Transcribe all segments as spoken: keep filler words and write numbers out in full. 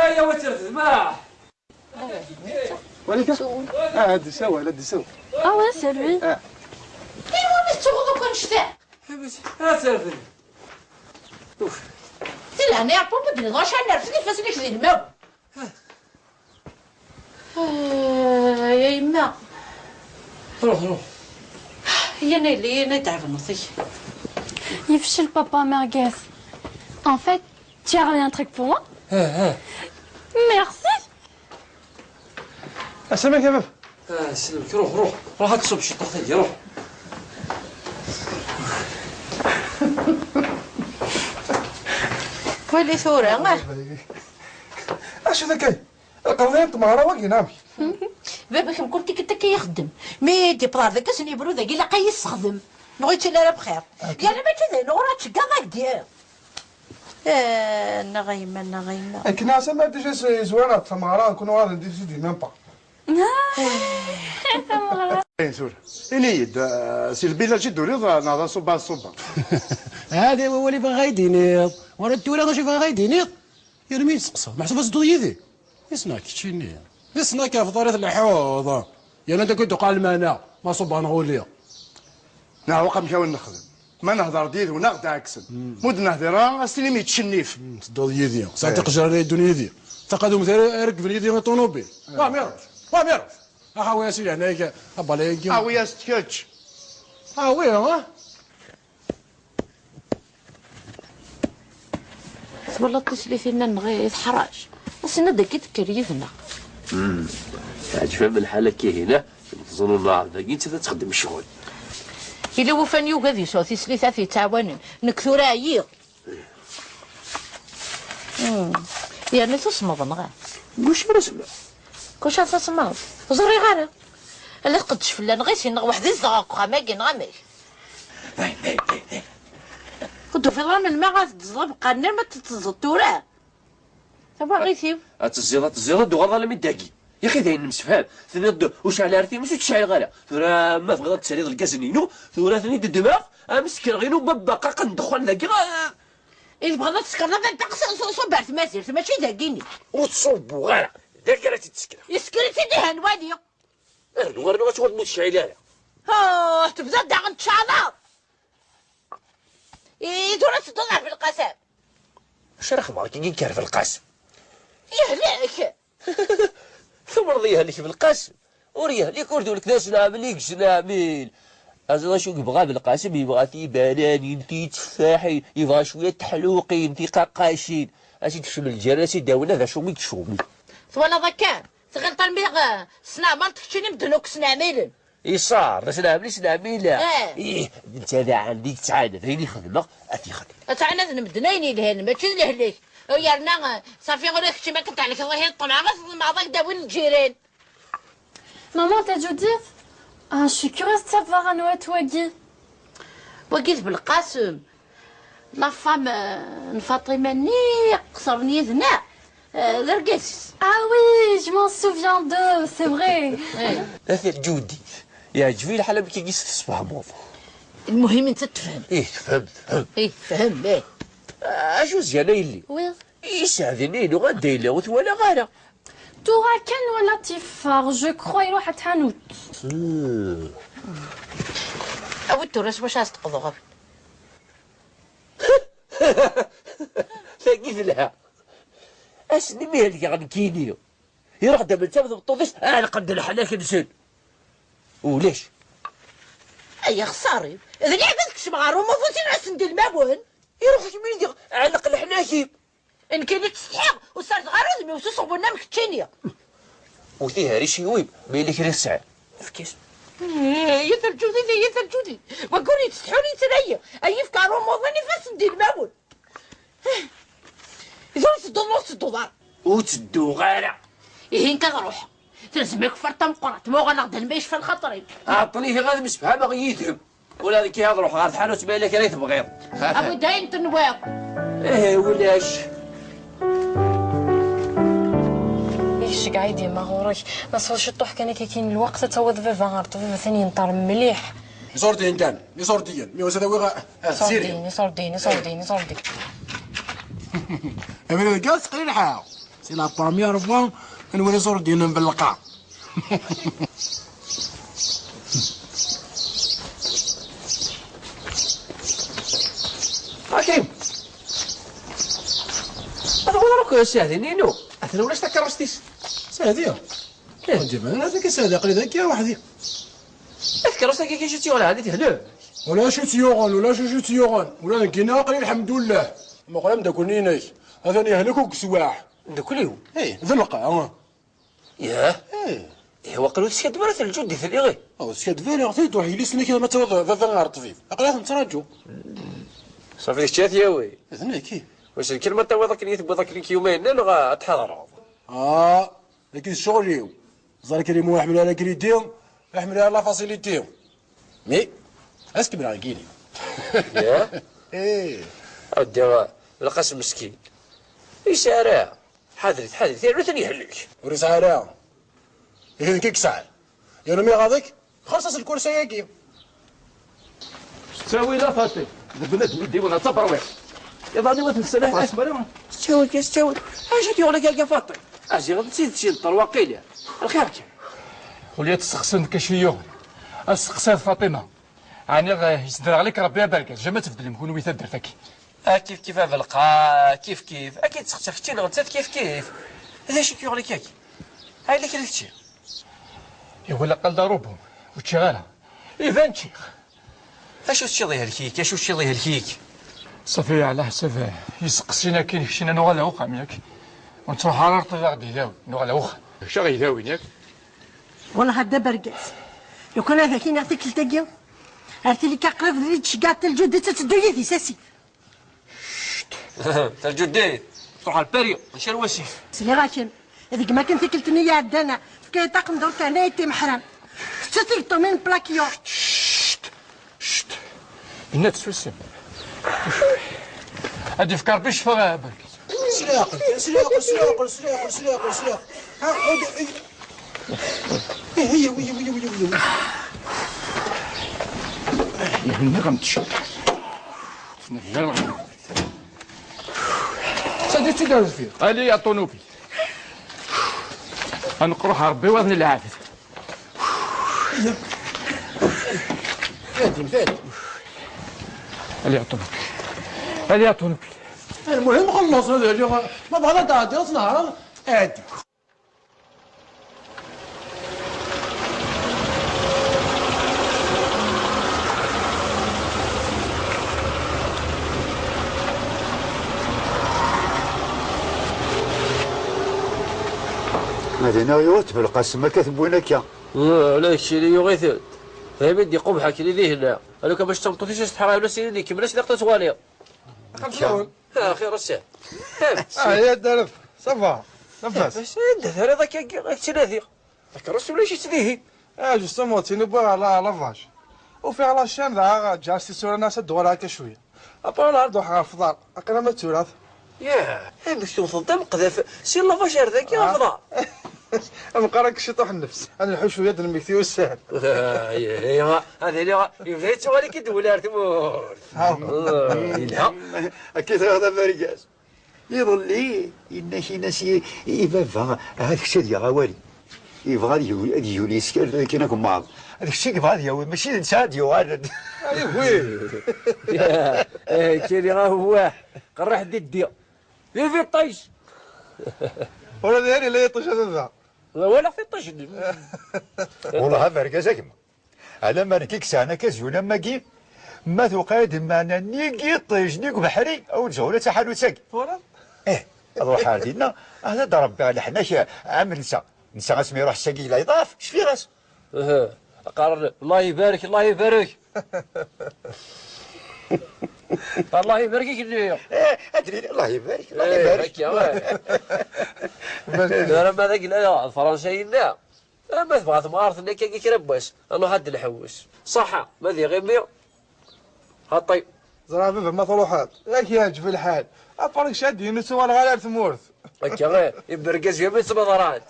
Aya wa terfed ma. Walika? Ah, ad d-isawal, ad d-isawal. Ah ouais, c'est lui. Ah. Iwa mi tettuɣeḍ akk annect-a? Ad terfed. Uf. Di leɛnaya n Ṛebbi, ma d-nniḍ acu ad nerfed ifassen-ik di lmaw. Ah, ya yemma. Ruḥ, ruḥ. Yan a yelli, yan a d-ɛebneḍ-ik. Yefcel papa merguez. En fait, tu as ramené un truc pour moi? Ah, ah. Merci. Asamak a baba. Ah, sslam-k, ruḥ, ruḥ, ruḥ ad tṣubb ciṭṭax tagi, ruḥ. Wali tura, ah. Acu d akka? Lqeḍyan n tmeɣra wagi, neɣ amek? Baba-k mkul tikkelt akka i ixeddem. Mi d-yewweḍ ɣer dagi, asen yebru dagi, ilaq ad yessexdem. Neɣ ur yettili ara bxir. Akka. Yerna mačči d ayen uɣur ad tceggeḍ ad k-d-yerr. Eh, neɣ a yemma, neɣ a yemma. Akken ass-a ma déjà s-, yezwar ɣer tmeɣra, nekkni uɣalen di sidi même pas. Ayen tura. Ini-yi-d, eh, si lbilaj i d-turiḍ, eh, neɣ d aṣubba, aṣubba? Hada wawal i bɣiɣ ad yi-d-tiniḍ. Wara tura d acu i bɣiɣ ad yi-d-tiniḍ? Yerna mi yi-d-testeqsaḍ, meḥsub ad tedduḍ yid-i? Isna keččini. Isna kif ḍarit leḥḥuḍ. Yerna anda akk i d-uqal lmana, ma ṣubbeɣ neɣ uli. Neɛweq amek ara wen-nexdem. Ma nehder-d yid-wen, ad ɣ-d-ɛeksen. Ma ur d-nehdir ara, ad s-tinim yettcennif. Tedduḍ yid-i. Sɛiɣ tiqejjirin ara yeddun yid-i. Taqadumt ara, ara rekben yid-i i ṭunubil. Wa Miruc, wa Miruc. Ax, awi-as i leɛnaya-k abalayi-agi. Awi-as-d kečč. Awi, ha? Twalaḍ tislit-inna-nneɣ i teḥrac? Ass-nni ad d-akka tekker yid-neɣ. Hmm. Teɛǧeb-am lḥal akka ihi, neɣ? Teẓẓun unaɛḍ dagi, nettat ad txeddem ccɣel. Yella wufan yugi ad yesɛu tislit ad t-yettɛawanen. Nekk tura ɛyiɣ. Hmm. Yerna tusmeḍ, neɣ? Deg wacu ara semmeɣ? Deg wacu ara tesmeḍ? Ur ẓriɣ ara. Ala tqeddec fell-aneɣ i sin-nneɣ weḥd-i zedɣeɣ deg uxxam-agi, neɣ amek? Ur d-tufiḍ ara melmi ara teddzeḍ abeqqan-nni, ma tetteẓẓeḍ tura? Tawaɣit-iw. Ad teẓẓiḍ, ad teẓẓiḍ, ad d-uɣaleḍ alammi d dagi. Yaxi d ayen nemsefham. Tenniḍ-d ur ceɛleɣ ara times, ur tt-ceɛleɣ ara. Tura ma tebɣiḍ ad d-taliḍ lgaz-nni-inu, tura ad ten-id-ddmeɣ, am sekreɣ-inu, babba qaqen ddexxan dagi, ah. I tebɣiḍ ad tsekreḍ ad d-taqseḍ s, s, s uber tmazirt, mačči dagini. Ur ttṣubbuɣ ara, dagi ara tt-id-sekreɣ. Yesker-itt-id ihan wali. Rnu, rnu, ad tuɣal ur tceɛɛil ara. Oh, tebda daɣen tceɛleḍ. I tura tedduḍ ɣer Belqasem? Acu ara xedmeɣ akka i yenker Belqasem? Yehlek! Tumreḍ yehlek Belqasem? Ur yehlek, ur d ul-k d asnaɛmel i yesnaɛmel. Aẓ acu yebɣa Belqasem, yebɣa tibananin, titeffaḥin, yebɣa cwiya n teḥluqin, tiqaqqacin. Ad tt-id-tekcem lǧiran, ad tt-id-awin, d acu i yecɣel. Twalaḍ akka? Tɣileḍ armi, eh, tesneɛmaleḍ keččini, medden akk sneɛmilen. Iṣar, d asneɛmel i sneɛmileɣ. Eh. Ih, netta d aɛan di yettɛanad, ayen i xedmeɣ, ad t-ixdem. Ad tɛanaden medden ayen yelhan, mačči d lehlak. Yerna, eh, ṣafi ula d kečči ma k-tɛelkeḍ ihi ṭṭmeɛ, ad tḍemɛeḍ ad k-d-awin lǧiran. Maman, t'as déjà dit? Ah, je suis curieuse de savoir anwa-t wagi. Wagi d Belqasem. La femme, euh, n Faṭima-nni iqeṣren yid-neɣ, euh, d argaz-is. Ah oui, je m'en souviens d'eux, c'est vrai. Eh. A tarǧudit, yeɛǧeb-iyi lḥal amek i s-tesfehmeḍ. Lmuhim, netta tefhem. Ih, tefhem, tefhem. Ih, tefhem, eh. Acu zyana yelli? Oui. Iseɛdin-inu anda yella ur t-walaɣ ara. Tura kan wala tifeɣ, je crois iruḥ ɣer tḥanut. Hmm. Awi-d tura s wacu ara s-teqḍeɣ. Tagi telha. Ass-nni mi helgeɣ nekkini, iruḥ-d am netta d tmeṭṭut-is, ɛelqen-d leḥnak-nsen. Ulac. Ay axṣar-iw. D lɛib ad kecmeɣ ɣer umuḍin, asen-d ilmawen. Iruḥ kemmini diɣ ɛelleq leḥnak-im. Nekkini ttsetḥiɣ, ur serdeɣ ara udem-iw s useɣwen am keččini. Wwet-it ar iciwi-m, ma yella kra i tesɛiḍ. Efk-as. Eh, ya tarǧudit, ya tarǧudit. Wagi ur yettsetḥi, ur yettnayi. Ay yefk ɣer umuḍin ifassen d ilmawen. Eh, tura tedduḍ, ur tedduḍ ara. Ur tedduɣ ara. Ihi nekk ad ruḥeɣ. Telzem-ik ferṭa meqqrant, ma uɣaleɣ-d alma yecfa lxaṭer-im. Ɛeṭṭel ihi ad msefhameɣ yid-m. Ula d nekki ad ruḥeɣ ɣer tḥanut ma yella kra i tebɣiḍ. Awi-d ayen tenwiḍ. Ih, ulac. Ih, ceggeɛ-iyi dima ɣur-k. Ma sɛuḍ ciṭuḥ kan akka kkin lweqt, ad tawiḍ baba ɣer ṭṭbib, atan yenṭer mliḥ. Iṣurdiyen kan, iṣurdiyen. Mi wasa ad awiɣ, ah, tiziri. Iṣurdiyen, iṣurdiyen, iṣurdiyen, iṣurdiyen. Abrid deg-a seqri lḥaɣ. C'est la première fois n win iẓur d-yennan belqa. Akim! Ad tawḍeḍ akk Sahdi-nni-inu? Atan ulac takeṛṛust-is. Sahdi? Ih. Ur d-iban ara akka Sahdi, aql-i dagi weḥdi. Takeṛṛust-agi acu tt-yuɣen ɛni tehlek? Ulac ur tt-yuɣen, ulac acu tt-yuɣen. Ula d nekkini aql-i lḥemdullah. Meqqer ameddakel-nni-inek. Atan yehlek akk sswaḥ. Ameddakel-iw? Ih, d lqaɛ. Yah? Ih. Ih, waqil ur teskaddeb ara lǧudd i tliɣi. Ur teskaddeb ara, tayet waḥ yelli-s-nni kra ma tawiḍ baba ɣer ṭṭbib. Aql-aɣ nettraǧu. Ṣafi, d kečč ad t-yawi. D nekk, ih. Wissen kan ma tawiḍ akken i tewwiḍ akken i k-yuma yenna neɣ ad tḥadreḍ? Ah, dagi d ccɣel-iw. Ẓer kan imu iḥemmel ara kridi, iḥemmel ara la facilité. Mi, ad s-kemmleɣ nekkini. Yah? Ih. A ddiɣ, lqas meskin. Yesɛa ara. Ḥadret, ḥadret, yernu atan yehlek. Ur yesɛi ara. Ihi d nekk i yesɛan. Yernu mi iɣaḍ-ik, xelṣ-as lkursa-agi. S ttawil a Faṭi, d bnadem i d-iwin ad taberwiḍ. Iḍan-iw ad ten-tessalaḥ asmara. S ttawil kan, s ttawil. Acu k-yuɣen akka a Faṭi? Aziɣ d tidet yenṭer waqila. Lxir kan. Xulya testeqsiḍ-d acu i yuɣen. Ad testeqsiḍ Faṭima. Ɛni, eh, yesderɣel-ik Rebbi a Bergaz, jamais tbeddlem kunwi taddart-agi. A kif kif a Belqa, kif kif. Akken tseqsiḍ kečči neɣ nettat kif kif. D acu k-yuɣen akka-agi? Ay la kra kečči. Iwala qal d arubu, ur ččiɣ ara. Iban ččiɣ. Acu teččiḍ ihelk-ik, acu teččiḍ ihelk-ik? Ṣafi, ɛla ḥsab, eh, iseqsiyen akkin keččina nuɣal ar uxxam, yak? Ur nettruḥ ara ar ṭṭbib aɣ-d-idawin, nuɣal ar uxxam. Kečč aɣ-idawin, yak? Wellah a dda Bergaz, lukan ad ak-iniɣ tikkelt-agi, ar tili kan qrib d tceggeɛ Talǧuddit ad teddu yid-i s asif. Talǧuddit, tṛuḥ ar Paris, mačči ar wasif. Sliɣ-ak-n, deg makken tikkelt-nni iɛeddan, tefka-yi ṭṭaq n ddurt teɛna-yi timeḥram. Tettu tigeṭṭumin n plakyu. Cct! Cct! Yenna-d susem. Ad yefk Rebbi ccfa a Bergaz. S leɛqel, s leɛqel, s leɛqel, s leɛqel, s leɛqel, s leɛqel. Ha, ha, ha. Eh, eh, oui, oui, oui, oui, oui. Yenna-ɣ-d ccfa. Sadi-tt-id ar deffir. Allez, à ṭunubil. Ad nqruḥ Rebbi waḍ n lɛabed. Fadi, fadi. Allez, à ṭunubil. Allez, à ṭunubil. Lmuhim, xelleṣ, ad aliɣ, ma bɣiḍ ad tɛeddiḍ, ad tnehṛeḍ, ɛeddi. Ma dinna yuɣ-it Belqasem akka tewwin akka. Ula d keččini yuɣ-itent. D ayen i d-iqubḥ akken i d-ihenna. Alukan mačči d tameṭṭut-is i s-teḥra, ula s-inin ikemmel-as lweqt ad twaliḍ. Axir ass-a. Ah, ya Daref, ça va? Labas? Bas, anda terriḍ akka, ad k-ttnadiɣ. Takeṛṛust ulac-itt dihin. Ah, justement, ttini wwiɣ la, la vache. Ufiɣ la chaîne dɣa ǧǧiɣ-as tisura-nni ad d-uɣaleɣ akka cwiya. Après la ruḥeɣ ɣer fḍar, aql-am ad turat. Yah, amek tewteḍ-d ameqdaf si la vache ar dagi ɣer fḍar? Ameqqar akka ciṭuḥ nnefs. Ad nelḥu cwiya ad nemmekti ussan. Ah, yah, yah, ad iliɣ, yebda yettuɣal-ik-id wul ar tmurt. Ah. Ah, yelha. Akka i tɣiḍ a Bergaz. Iḍelli, yenna-k, yenna-s i, i baba, ahat kečč ad yaɣ awal. Yebɣa ad yu-, ad yuli yeskar akken akemmaḍ. D kečč i yebɣa ad yawi, mačči d netta ad yuɣalen. Aywi! Eh, kili awah, qerreḥ diddi. Vivi ṭṭic! Ula d yari la yiṭṭic a baba. Walaɣ tiṭṭic-nni. Wellah a Bergaz a gma. Alamma nekk i yesɛan akka azul am wagi, ma tuqad mmana-nni n yiṭij-nni deg ubeḥri, a ur d-zɛula d taḥanut-agi. Tura? Eh, ad ruḥeɣ ar dinna, ad d-rebbiɣ leḥnak am netta. Netta asmi iruḥ ssagi yella iḍaf, cfiɣ-as. Aha, qqaren, Allah ibarek, Allah ibarek. Allah ibarek i kenni. Eh, ad d-nini, Allah ibarek, Allah ibarek. Akka, eh. Ara ma d agla, Fransa yenna. Ah, ma tebɣa temɣart-nni akka kra n wass, ad nruḥ ad d-nḥewwes. Ṣaḥa, ma d iɣimi, xaṭi. Ẓriɣ a baba ma truḥeḍ, ad k-yeɛǧeb lḥal. Après kečč ad d-yini ur ttuɣaleɣ ara ar tmurt. Akka, eh, ibergaz yam i ttmaḍrant.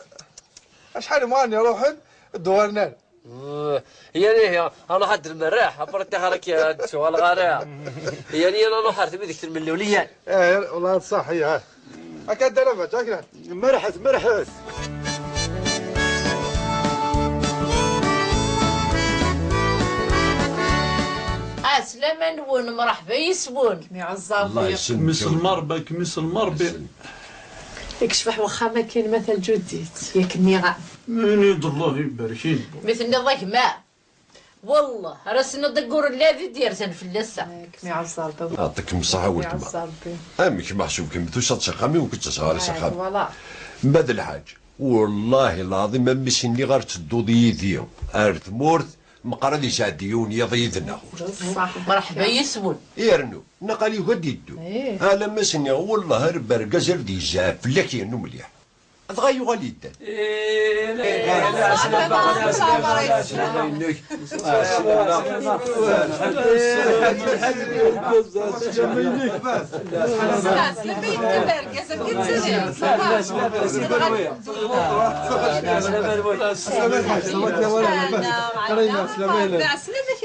Acḥal n imɣaren iruḥen, ur d-uɣalen ara. Eh, yani, ad nruḥ ad d-nmerreḥ, après ṭṭixer akka, ur d-ttuɣaleɣ ara. Yani, ad nruḥ ar tmidegt n Melluliyan. Eh, والله صح, ya. Akka d alabat, akka. Merḥet, merḥet. Ɛeslama-nwen, mṛeḥba yes-wen. Kem iɛeẓẓer Allah Rebbi. Kem iselma Rebbi, kem iselma Rebbi. Ikcbeḥ wexxam akken ma talǧuddit, yak nniɣ-am. Ini-d Allah ibarek-in. Mi tenniḍ a gma. Wellah, ar ass-nni d aggur n lɛid i d-yerzan fell-as-a. Kem iɛeẓẓer Rebbi. Yeɛṭikem ṣṣeḥḥa weltma. Kem iɛeẓẓer Rebbi. Amek meḥsub kemm tusaḍ s axxam-iw, ur k-ttaseɣ ara s axxam. Voilà. Ma d lḥaǧ, wallahi lɛaḍim, a mmi-s, nniɣ ar tedduḍ yid-i ar tmurt, meqqar ad yesɛeddi yiwen yiḍ yid-neɣ. Ṣṣeḥ. Mṛeḥba yes-wen. Yernu, naqal yugi ad yeddu. Ih. Alamma s-nniɣ, wellah, ar bergaz ar d-yezɛef fell-ak yernu mliḥ. Dɣa yuɣal yedder.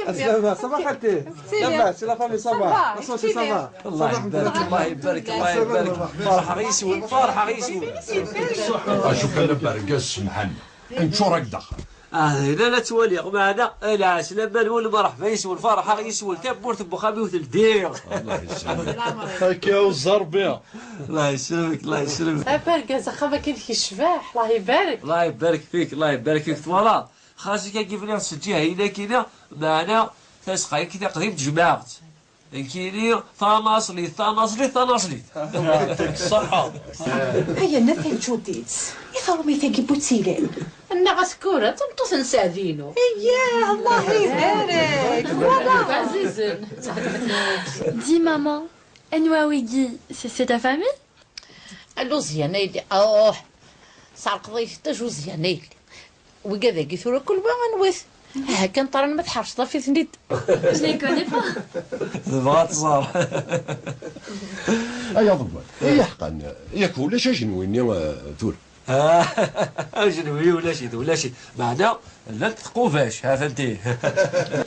عسلامة، صباح الخير. لاباس، لا فامي، صافا؟ صافا، صافا. الله يبارك، الله يبارك، الله يبارك. فرحة غيسول، فرحة غيسول. شوف أنا برقص سمحان. نشورك دخل. آه، لا، لا توالي، معنا. العسلامة، المرحبا يسول، فرحة يسول، تبورت بخامي وتلدير. الله يسلمك. هكا والزربية. الله يسلمك، الله يسلمك. أبارك، زخمة كاين كي الشباح، الله يبارك. الله يبارك فيك، الله يبارك فيك. فوالا، خاصك كيف لي تسجيها هنا كده، معنا. تسقى كده قديم تجمعت. Nekkini tanaṣlit, tanaṣlit, tanaṣlit. Yɛṭik ṣṣeḥḥa. Ay, a nna tajudit, i teṛmit-agi n utilal. Nnaɣ-as Kura d tameṭṭut n Seɛdinu. Eyyah, Allah ibarek. Voilà. Ɛzizen. Dis maman, anwa wigi, c'est, c'est ta famille? Alluẓyan a yelli, oh, sɛerqeḍ-iyi tiṭ ajuẓyan a yelli. Wigad-agi tura kul wa anwa-t? Aha kan ṭran ma tḥerceḍ af-iten-id. Je les connais pas. Tebɣa ad tẓer. Ay aḍewwal, ay aḥeqqan, yak ulac ajenwi-nni, eh, tura. Ajenwi ulac-it, ulac-it. Meɛna llant tqubac, ha-tent-i.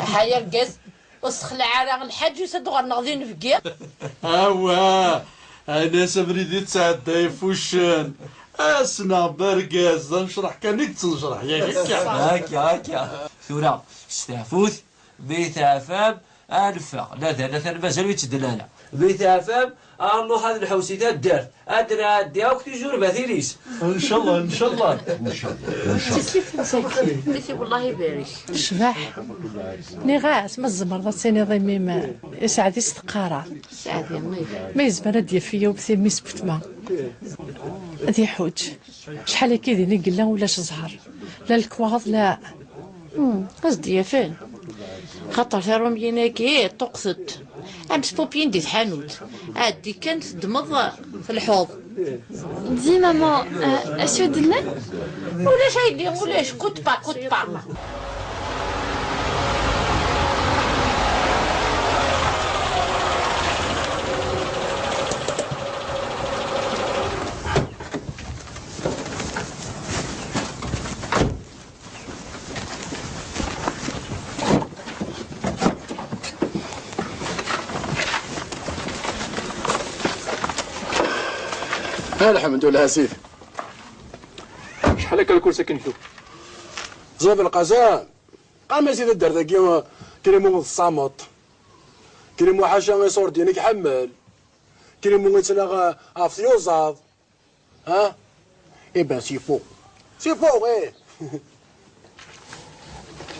Aha, argaz. Ur sexlaɛ ara lḥaǧ, yusa-d ɣer-neɣ d inebgi. Awah! Ɛni ass abrid i tesɛedday f uccen? Ass-nneɣ d argaz, d anecreḥ kan i yettnecreḥ, yak akka? Akka, akka. Tura, steɛfut, mi teɛfam, ad neffeɣ. Ladal, atan mazal ur yettdel ara. Mi teɛfam, Ad nruḥ ad nḥewwes i taddart, ad nɛeddi akk tijurbatin-is. Ncallah, ncallah. Ncallah, ncallah. Titi, wellah ibarek. Tecbeḥ. Nniɣ-as, ma tzemreḍ ad tiniḍ i mmi-m, i Seɛdi s teqqara. Seɛdi, ma yezmer ad d-yaf yiwet i mmi-s n wetma. Ad iḥuǧ. Acḥal akka din i yella ulac ẓẓher. La lekwaɣeḍ, la. Hmm, ad s-d-yafen. Xaṭer tiṛumyin-agi ṭṭuqqtent. Am tpupyin di tḥanut. Ɛeddi kan teddmeḍ, telḥuḍ. Dis maman, euh, acu d-nnan? Ulac a yelli, ulac. Coûte pas, coûte pas. الحمد لله سيدي. شحال هكا الكرسي كنشوف؟ زوب القزام. قام يزيد الدردقي كريمو الصامت. كريمو حاشا يصور دينك حمل. كريمو يتلاغى عرفت يوزاض. ها؟ إيه بان سي فو. سي فو، إيه.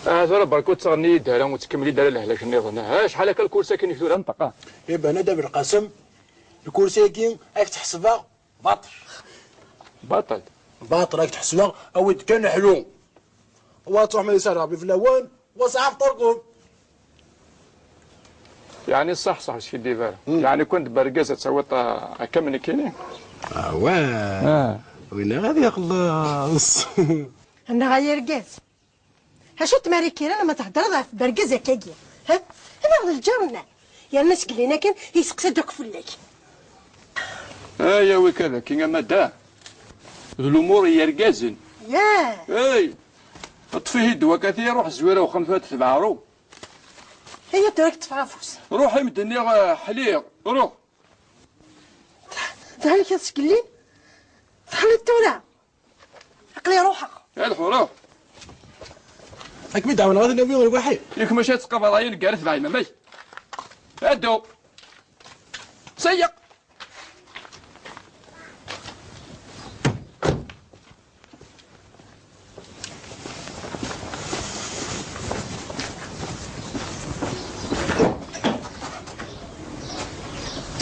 آه، ترى برك وتغني دارا وتكملي دارا لهلاك النظام. ها، شحال هكا الكورس كاين في الأنطقة؟ إيه بان هذا بالقسم. الكورس كاين، راك تحسبها باطل. باطل؟ باطل، راك تحسبها، أود كان حلو. وتروح ما يسال ربي في الأول، وصعب ترقم. يعني صح، صح، شي ديفار. مم. يعني كنت برقزة تصوت، آه، كم نكيني؟ آه، واه. آه. وين غادي يخلص؟ أنا غير قاس. ها شو تماري كيرا لما تهدر ضعف برقزة كاكي؟ ها؟ أنا أخذ الجرنة. يا الناس قلينا كان يسقسي دوك فلك. آه، يا وي كذا، كي ما دا. ذو الأمور يرقزن. ياه. إي. اطفيه الدواء كثير، روح زويره وخمسة تبعرو. هي تراك تفرافوس. روحي مدني، آه، حليق، روح. تعالي كي تسكلين. Xli tura. Aql-i ruḥeɣ. Ad ḥuruɣ. Ad kem-id-ɛawneɣ ad nawi lwaḥi. Yak maca ad tqabaḍ ayen gar tbeɛ imam-ik. Addu. Seyyeq.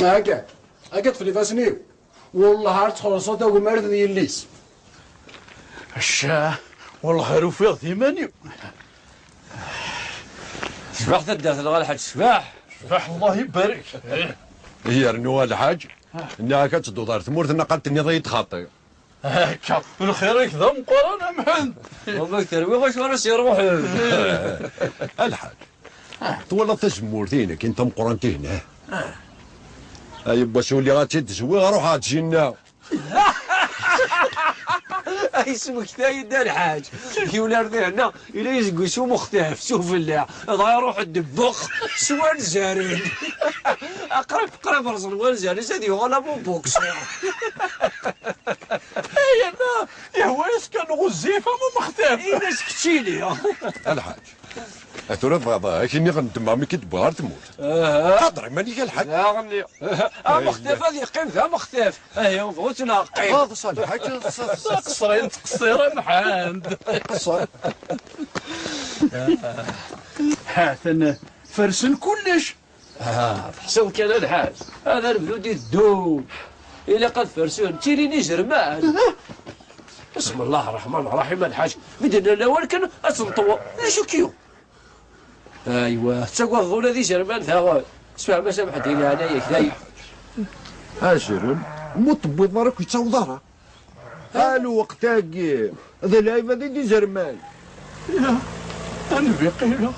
Akka, akka ṭṭef ifassen-iw. Wellah ar txellṣeḍ tagmert n yelli-s. Acca, wellah ar ufiɣ d iman-iw. Tecbeḥ taddart-nneɣ a lḥaǧ, tecbeḥ. Tecbeḥ, Allah ibarek. Yernu a lḥaǧ, nniɣ-ak ad tedduḍ ar tmurt, naqal tenniḍ-iyi-d xaṭi. Akka, lxir-ik d ameqqran a Mḥend. Wama terwiɣ acu ara s-iruḥen. A lḥaǧ, twalaḍ tazemmurt-ihin akin tameqqrant-ihin, ha? Ay, n wass uliɣ ad tt-id-zwiɣ, ruḥeɣ-d jinna. Ay, smektayen-d a lḥaǧ. Yiwen ar dihenna, ila yezgwi s umextaf, s ufellaḥ. Dɣa iruḥ ddebbex s wanzaren. Aqrib, qrib rẓen wanzaren-is, ad yuɣal am ubuksur. Ay, yerna yehwa-yas kan ɣezzif am umextaf. Ini-as keččini. A lḥaǧ. A tura tebɣiḍ, ad k-iniɣ, nedmeɣ mi k-id-wwiɣ ɣer tmurt. Aha. Qader iman-ik a lḥaǧ. Daɣen. Amextaf ad yeqqim d amextaf. Ahi, bɣu ttneɣ qqim. Ḍes a lḥaǧ, ḍes, ḍes. Aqṣer yettqeṣṣir a Mḥend. Qṣer. Ha-ten fersen kullec. Ah, teḥṣiḍ kan a lḥaǧ. Ad nebdu di ddub. Ilaq ad fersen, ttilin izerman. Bismillah ṛṛeḥman ṛṛaḥim a lḥaǧ. Mi d-nnan awal kan ad tenṭew. D acu k-yuɣ? Aywa, tettagadeḍ ula d izerman daɣen. Sfehmem-as a Mḥend di leɛnaya-k, dayen. Azrem, mu tewwiḍ ara ur k-yettaweḍ ara. A lweqt-agi, d lɛibad i d izerman. Ya, a nnbi qileɣ.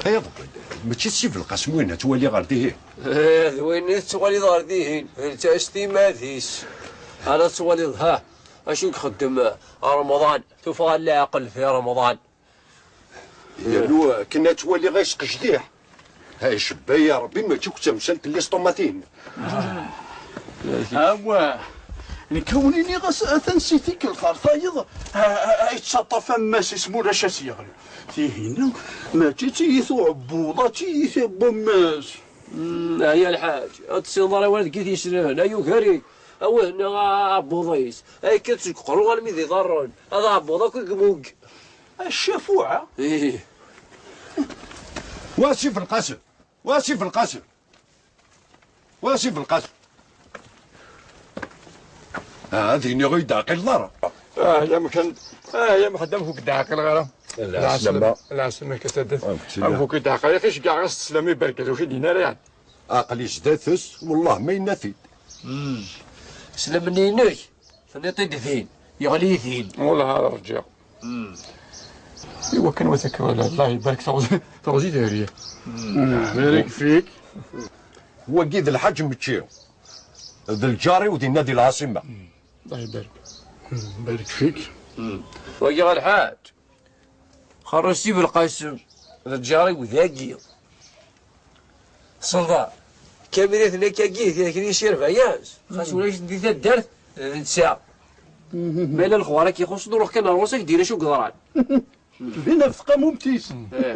Ay aḍebbal, mačči d Si Belqasem win ad twaliḍ ɣer dihin? Eh, d win i tettwaliḍ ɣer dihin, d tastimad-is. Ara tettwaliḍ, ha, acu i ixeddem Remḍan, tuffɣa n leɛqel fi Remḍan. Yernu akken ad twaliɣ ay sqejdiḥ. Ay, cebba ya Rebbi, mačči akk d tamsalt n listumatin. Awah, nekk a wen-iniɣ as-, atan si tikkelt ɣer tayeḍ, a, a, a yettaṭṭaf ammas-is mulac a s-yeɣli. Tihin, mačči d tiyita uɛebbuḍ, d tiyita n wammas. Mm, ay a lḥaǧ, ad tessineḍ ara wala deg i t-yesnen, ay ugarig, a wehna aɛebbuḍ-is, ay kkant seg uqerru armi d iḍarren, ad aɛebbuḍ akk i yemmug. A ccafuɛa! Ih. Wa Si Belqasem! Wa Si Belqasem! Wa Si Belqasem! Ah, ad iniɣ ur yi-d-ɛqileḍ ara. Ah, ya Mḥend, ah, ya Mḥend, amek ur k-d-ɛqileɣ ara? Lɛeslama. Lɛeslama-k a taddart. Amek ur k-d-ɛqileɣ ara? Yak ceggɛeɣ-as sslam i Bergaz, ur k-id-yenna ara yeɛni. Aql-i zdat-s, wellah ma yenna-t-id. Sslam-nni-inek. Tenniḍ-t-id din, yeɣli din. Wellah ara rǧiɣ. Iwakken wa takk, Allah ibarek, teɣzi, teɣzi diri. Barik fik. Wagi d lḥaǧ mačči. D lǧar-iw dinna di lɛaṣima. Allah ibarek. Barik fik. Wagi a lḥaǧ. Xerrez Si Belqasem, d lǧar-iw dagi. Ṣelḍa, kamira tella akkagi, tira kra yesirba-yas. Xas ulac di taddart, d netta. Ma yella lexbar akka ixuṣṣen, ruḥ kan ar ɣur-s, ad k-d-yini acu yeḍran. Din ɣef tqamumt-is. Eh.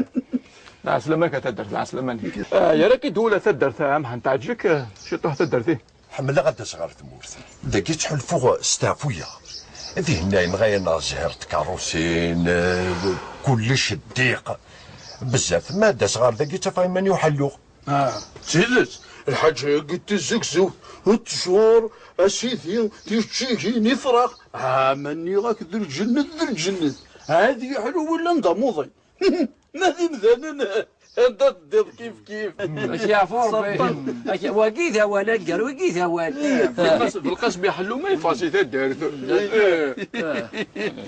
Lɛeslama-k a taddart, lɛeslama-nnek. Ah, yerra-k-id ula taddart, a Mḥend, teɛǧeb-ik, eh, ciṭuḥ taddart-ih? Ḥemmleɣ ad d-aseɣ ɣer tmurt. Dagi ttḥulfuɣ steɛfuyeɣ. Dihin yenɣa-yaneɣ zzher n tkeṛṛusin, eh, kullec ddiq. Bezzaf, ma ad d-aseɣ ɣer dagi ttafeɣ iman-iw ḥelluɣ. Ah, d tidet, lḥaǧa-agi d tizegzewt, ttjur, a sidi, tiččigin, ifrax. Ah, ma nniɣ-ak d lǧennet, d lǧennet. Ad yeḥlu willa n d amuḍin. Ma d imdanen, anda teddiḍ kif kif. Ak yeɛfu Rebbi. Ak, wagi d awal, agger, wagi d awal. Belqas, Belqas biḥellu ma yeffeɣ si taddart.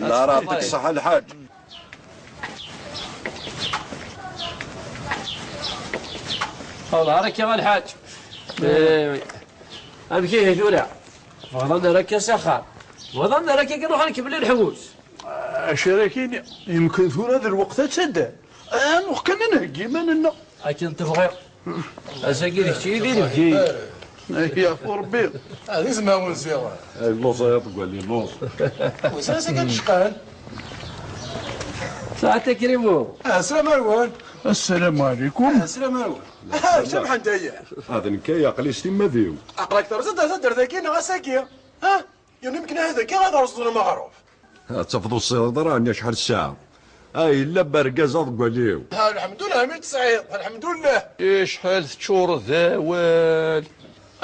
La, rah, yeɛṭik ṣṣeḥḥa lḥaǧ. Wellah, ara akka a lḥaǧ. Eh, amek ihi tura? Bɣiḍ ad nerr akka s axxam. Bɣiḍ ad nerr akka kan, ruḥ ad nkemmel lḥewwes. Acu ara k-iniɣ, yemken tura d lweqt ad taddar. Ad nruḥ kan ad nheggi iman-nneɣ. Akken tebɣiḍ. Ass-agi d kečč i d inebgi. Yeɛfu Rebbi. Ah, d izmawen ziɣ. Ay, lluẓ ay aḍeggal, lluẓ. Wissen ansa kan tecqan. Saɛet a Krimu. Ah, sslam-awen. Sslam ɛlikum. Ah, sslam-awen. Ah, samḥen-d aya. Ah, d nekk ay aql-i s timmad-iw. Aql-ak terẓiḍ ar taddart-agi neɣ ass-agi? Ha? Yerna mken ahat akka ad rẓen lmeɣreb. Ad tafeḍ ur tesɛiḍ ara ɛni acḥal ssaɛa. Ah, yella bergaz aḍeggal-iw. Ah, lḥemdullah mi tesɛiḍ, lḥemdullah. Acḥal teččureḍ d awal.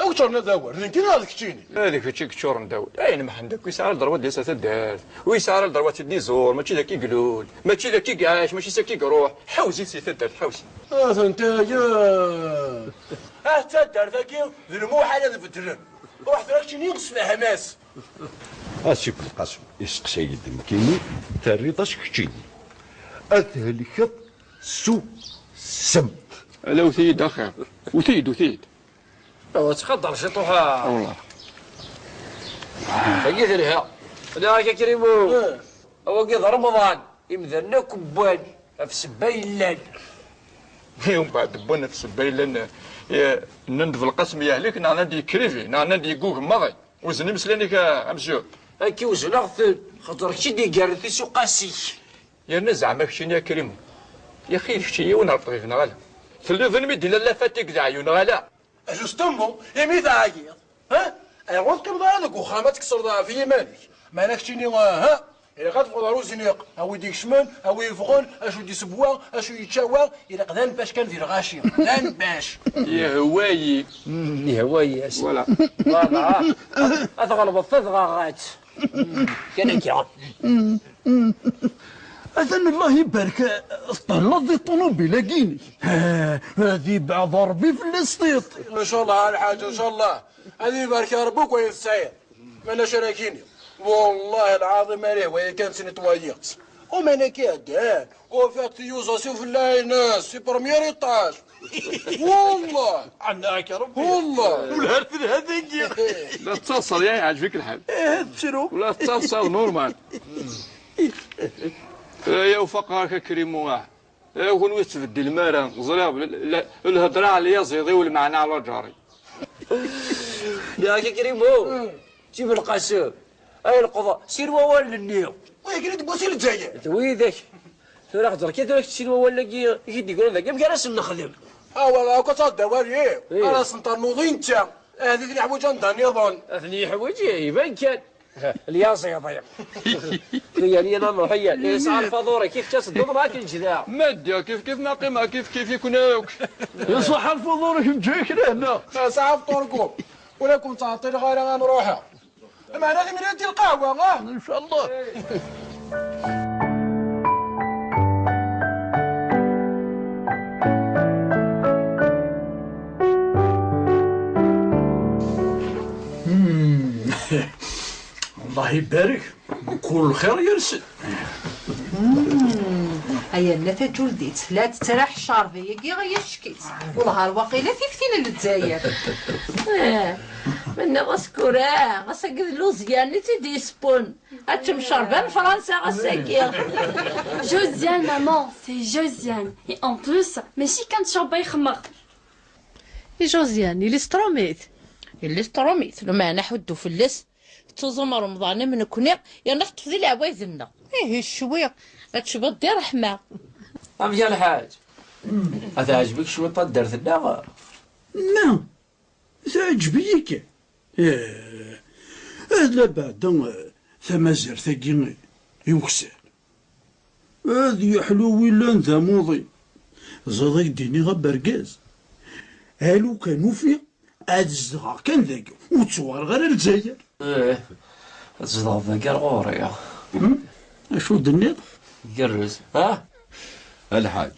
Awi ččuren d awal, d nekkini neɣ d keččini? Ah, d kečč i yeččuren d awal. Ayen Mḥend akk yesɛa lderwa ad d-yas ar taddart. Ur yesɛi ara lderwa ad tt-id-iẓur, mačči d akka i ilul, mačči d akka i iɛac, mačči s akka i iruḥ. Ḥawez-it si taddart, ḥawez-it. Ah, tanta ya. Ah, taddart-agi d lmuḥal ad beddlen. Ruḥ tura keččini sefhem-as. A Si Belqasem, isteqsa-yi-d nekkini, terriḍ-as keččini. Ad thelkeḍ s ussemt. Ala, wet-iyi-d axir. Wet-iyi-d, wet-iyi-d. Awa, ttxaḍer ciṭuḥ, a. Awah. Tagi telha. Ala, ak akrimu. Eh. Awagi d Remḍan. Imdanen akk wwan ɣef ssebba yellan. Umbeɛd wwan ɣef ssebba yellan, eh, nnan-d Belqasem yehlek, neɣ nnan-d yekkrivi, neɣ nnan-d yeggugem maḍi. Wzen imeslayen-ik a, a mesyu. Akka wezneɣ-ten, xaṭer kečč i d-igerren tisuqas-ik. Yerna zeɛma keččini a Krimu, yaxi kečč yiwen ar ṭṭbib neɣ ala? Telliḍ d mi d-illan la fatigue d aɛyun neɣ ala? Justement, imi teɛyiḍ, ha? Ayɣer ur teqqimeḍ ara deg uxxam ad tkesreḍ ɣef yiman-ik? Meɛna keččini, ha? Ilaq ad teffɣeḍ ar uzniq, a wi d-ikecmen, a wi yeffɣen, acu d-isewwa, acu yečča wa, ilaq d anbac kan di lɣaci, d anbac. Yehwa-yi. Mm, yehwa-yi, a si. Voilà. Voilà. Ad tɣelbeḍ tadɣaɣat. Mm, kan akka. Atan Allah ibarek, tṭelleḍ di ṭunubil-agi-inek. Ha, ad ibeɛd Rebbi fell-as tiṭ. Ncallah a lḥaǧ, ncallah. Ad ibarek Rebbi akk ayen tesɛiḍ. Mana acu ara k-iniɣ? Wellah lɛaḍim ar ihwa-yi kan tesnitwayiɣ-tt. Uman akka iɛeddan, ufiɣ-d tiyuẓa s ufella-ines, si premier étage. Wellah. Ɛenna-k Rebbi. Wellah. Ula ar telha dagi. La tettaḍsaḍ, ya yeɛǧeb-ik lḥal. Eh, tettru. Ula tettaḍsaḍ normal. Eh, ya ufaqeɣ-ak a Krimu, ah. Eh, kunwi tettbeddilem ara. Ẓriɣ bl-, la, lhedra ɛla yaziḍ-iw, lmeɛna ɛla ǧari. Yak a Krimu, Si Belqasem, ay leqḍa, sin wawalen-nni. Wagi d bu si Lezzayer. D widak. Tura xeẓer kan tura kečč sin wawalen-agi i k-d-yeggran dagi, amek ara sen-nexdem? Ah, wala akk ad taɣeḍ awal-iw. Eh. Ara sen-ternuḍ i netta. Ahat i ten-iḥwaǧ anda nniḍen. Ad ten-yeḥwaǧ, eh, iban kan. Lyaẓ iḍi. Tuyal yal anuḥ iyal. Yesɛa lfaḍur-ik, ifka s dduḍ ma akken ǧda. Ma ddiɣ kif kif, ma qqimeɣ kif kif, ikun akk. Iṣaḥ lfaḍur-ik, neǧǧa-yak lehna. Iṣaḥ afṭur-kum. Ur akun-ttɛeṭṭileɣ ara ad nruḥ. Meɛna timira di lqahwa, ah? Incallah. Hmm. Allah ibarek, mkul lxir yers-d. Hmm. Ay anna taǧuldit, la tettraḥ ccerba-agi ɣer yackit. Wellah ar waqila tiftin n Lezzayer. Eh, menniɣ-as kura, ass-agi d Luzyan i tt-id-yessewwen. Ad teččem ccerba n Fransa ass-agi. Josiane, maman, c'est Josiane. Et en plus, mačči kan ccerba i xemmeɣ. I Josiane, yelli-s tṛumit? Yelli-s tṛumit, lameɛna ḥuddu fell-as, tettuẓum Remḍan am nekkni, yerna teṭṭef di leɛwayed-nneɣ. Ihi ccwi, ad tecbiḍ di ṛṛeḥma. Amek a lḥaǧ? Ad teɛǧeb-ik cwiṭ taddart-nneɣ? Ma, teɛǧeb-iyi kan. Eh, ad la beɛda, eh, tamazirt-agi i ukessar. Ad yeḥlu wi llan d amuḍin. Ẓriɣ ad k-d-iniɣ a bergaz. A lukan ufiɣ, ad zedɣeɣ kan dagi, ur ttwareɣ ara Lezzayer. Eh, ad tzedɣeḍ dagi ar ɣur-i. Hmm? Acu d-tenniḍ? Gerrez, ha? A lḥaǧ,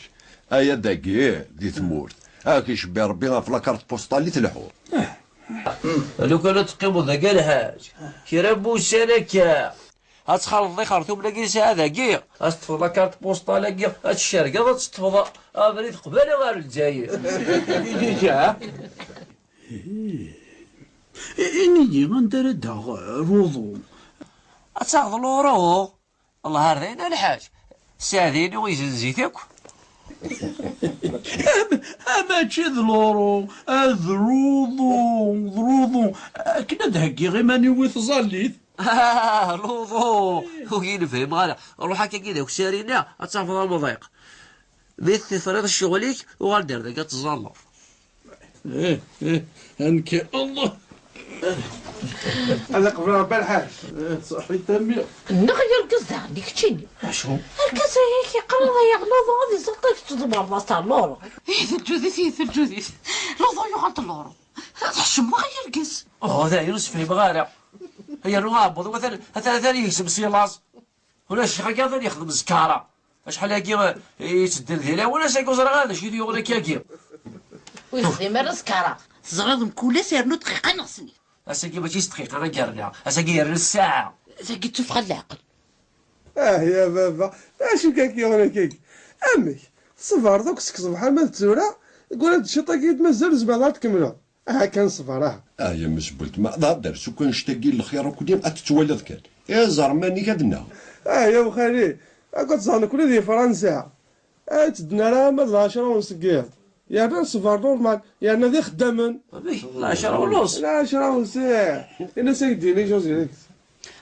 aya dagi di tmurt, ad k-icebbi Rebbi ɣef la carte postale i telḥuḍ. Lukan ad teqqimeḍ dagi a lḥaǧ, kra n wussan akka. Ad txalḍeḍ ixertumen-agi nesɛa dagi, ad teṭṭfeḍ la carte postale-agi, ad tcergeḍ, ad teṭṭfeḍ abrid qbala ɣer Lezzayer. I-, ini-yi anda ara d-aɣeɣ luḍu. Ad taɣeḍ luḍu? Allah ar dayen a lḥaǧ. Sseɛd-inu izenz-it akk. Am-, amačči d luru, d luḍu, d luḍu. Akken ad heggiɣ iman-iw i tẓallit. Ah, luḍu! Ur yi-nefhim ara. Ruḥ akkagi d akessar-inna, ad tafeḍ amḍiq. Mi tefriḍ ccɣel-ik, uɣal-d ar dagi ad tẓalleḍ. Ih, ih, a nekk, Allah! Ad iqbel Ṛebbi lḥal. Ih, ṣaḥit a mmi. Nneɣ yergez daɣen i keččini. Acu? Argaz-agi yeqqar-aɣ ay aɣlaḍ ad iẓeṭṭ kečč tḍemreḍ-as ɣer luru. Ih, d lǧudit, ih, d lǧudit. Luḍu yuɣal d luru. Tḥeccmeḍ ay argaz. Oh, d ayen ur s-fhimeɣ ara. Yernu aɛebbuḍ-iw atan, atan, atan yegzem si laẓ. Ulac ccix-agi ad yexdem zkara. Acḥal-agi, eh, yettedden di lawan, ass-agi ur ẓriɣ ara d acu i t-yuɣen akkagi. Ur yexdim ara zkara. Teẓriḍ mkul ass yernu dqiqa neɣ snat. Ass-agi mačči s dqiqa ara yerna, ass-agi yerna ssaɛa. Tagi d tuffɣa n leɛqel. Ah ya baba, d acu kan k-yuɣen akkagi? Amek? Tṣebreḍ akk seg ṣṣbeḥ arma d tura, deg wala d ciṭ-agi i d-mazal ur tezmireḍ ad tkemmleḍ. Aha kan ṣber, aha. Ah ya mmi-s n weltma, d hder s ukk annect-agi n lxir akk-nni ad t-twaliḍ kan. Iẓer mani-k ad nnaɣ. Ah ya uxali, akk ad tẓer nekkni di Fransa. Ad ttedden ara ama d lɛecra unṣeggiḍ. Yerna ṣber normal, yerna d ixeddamen. Amek? Lɛecra unṣ? Lɛecra unṣiḥ. Ini-as ad k-d-yini José.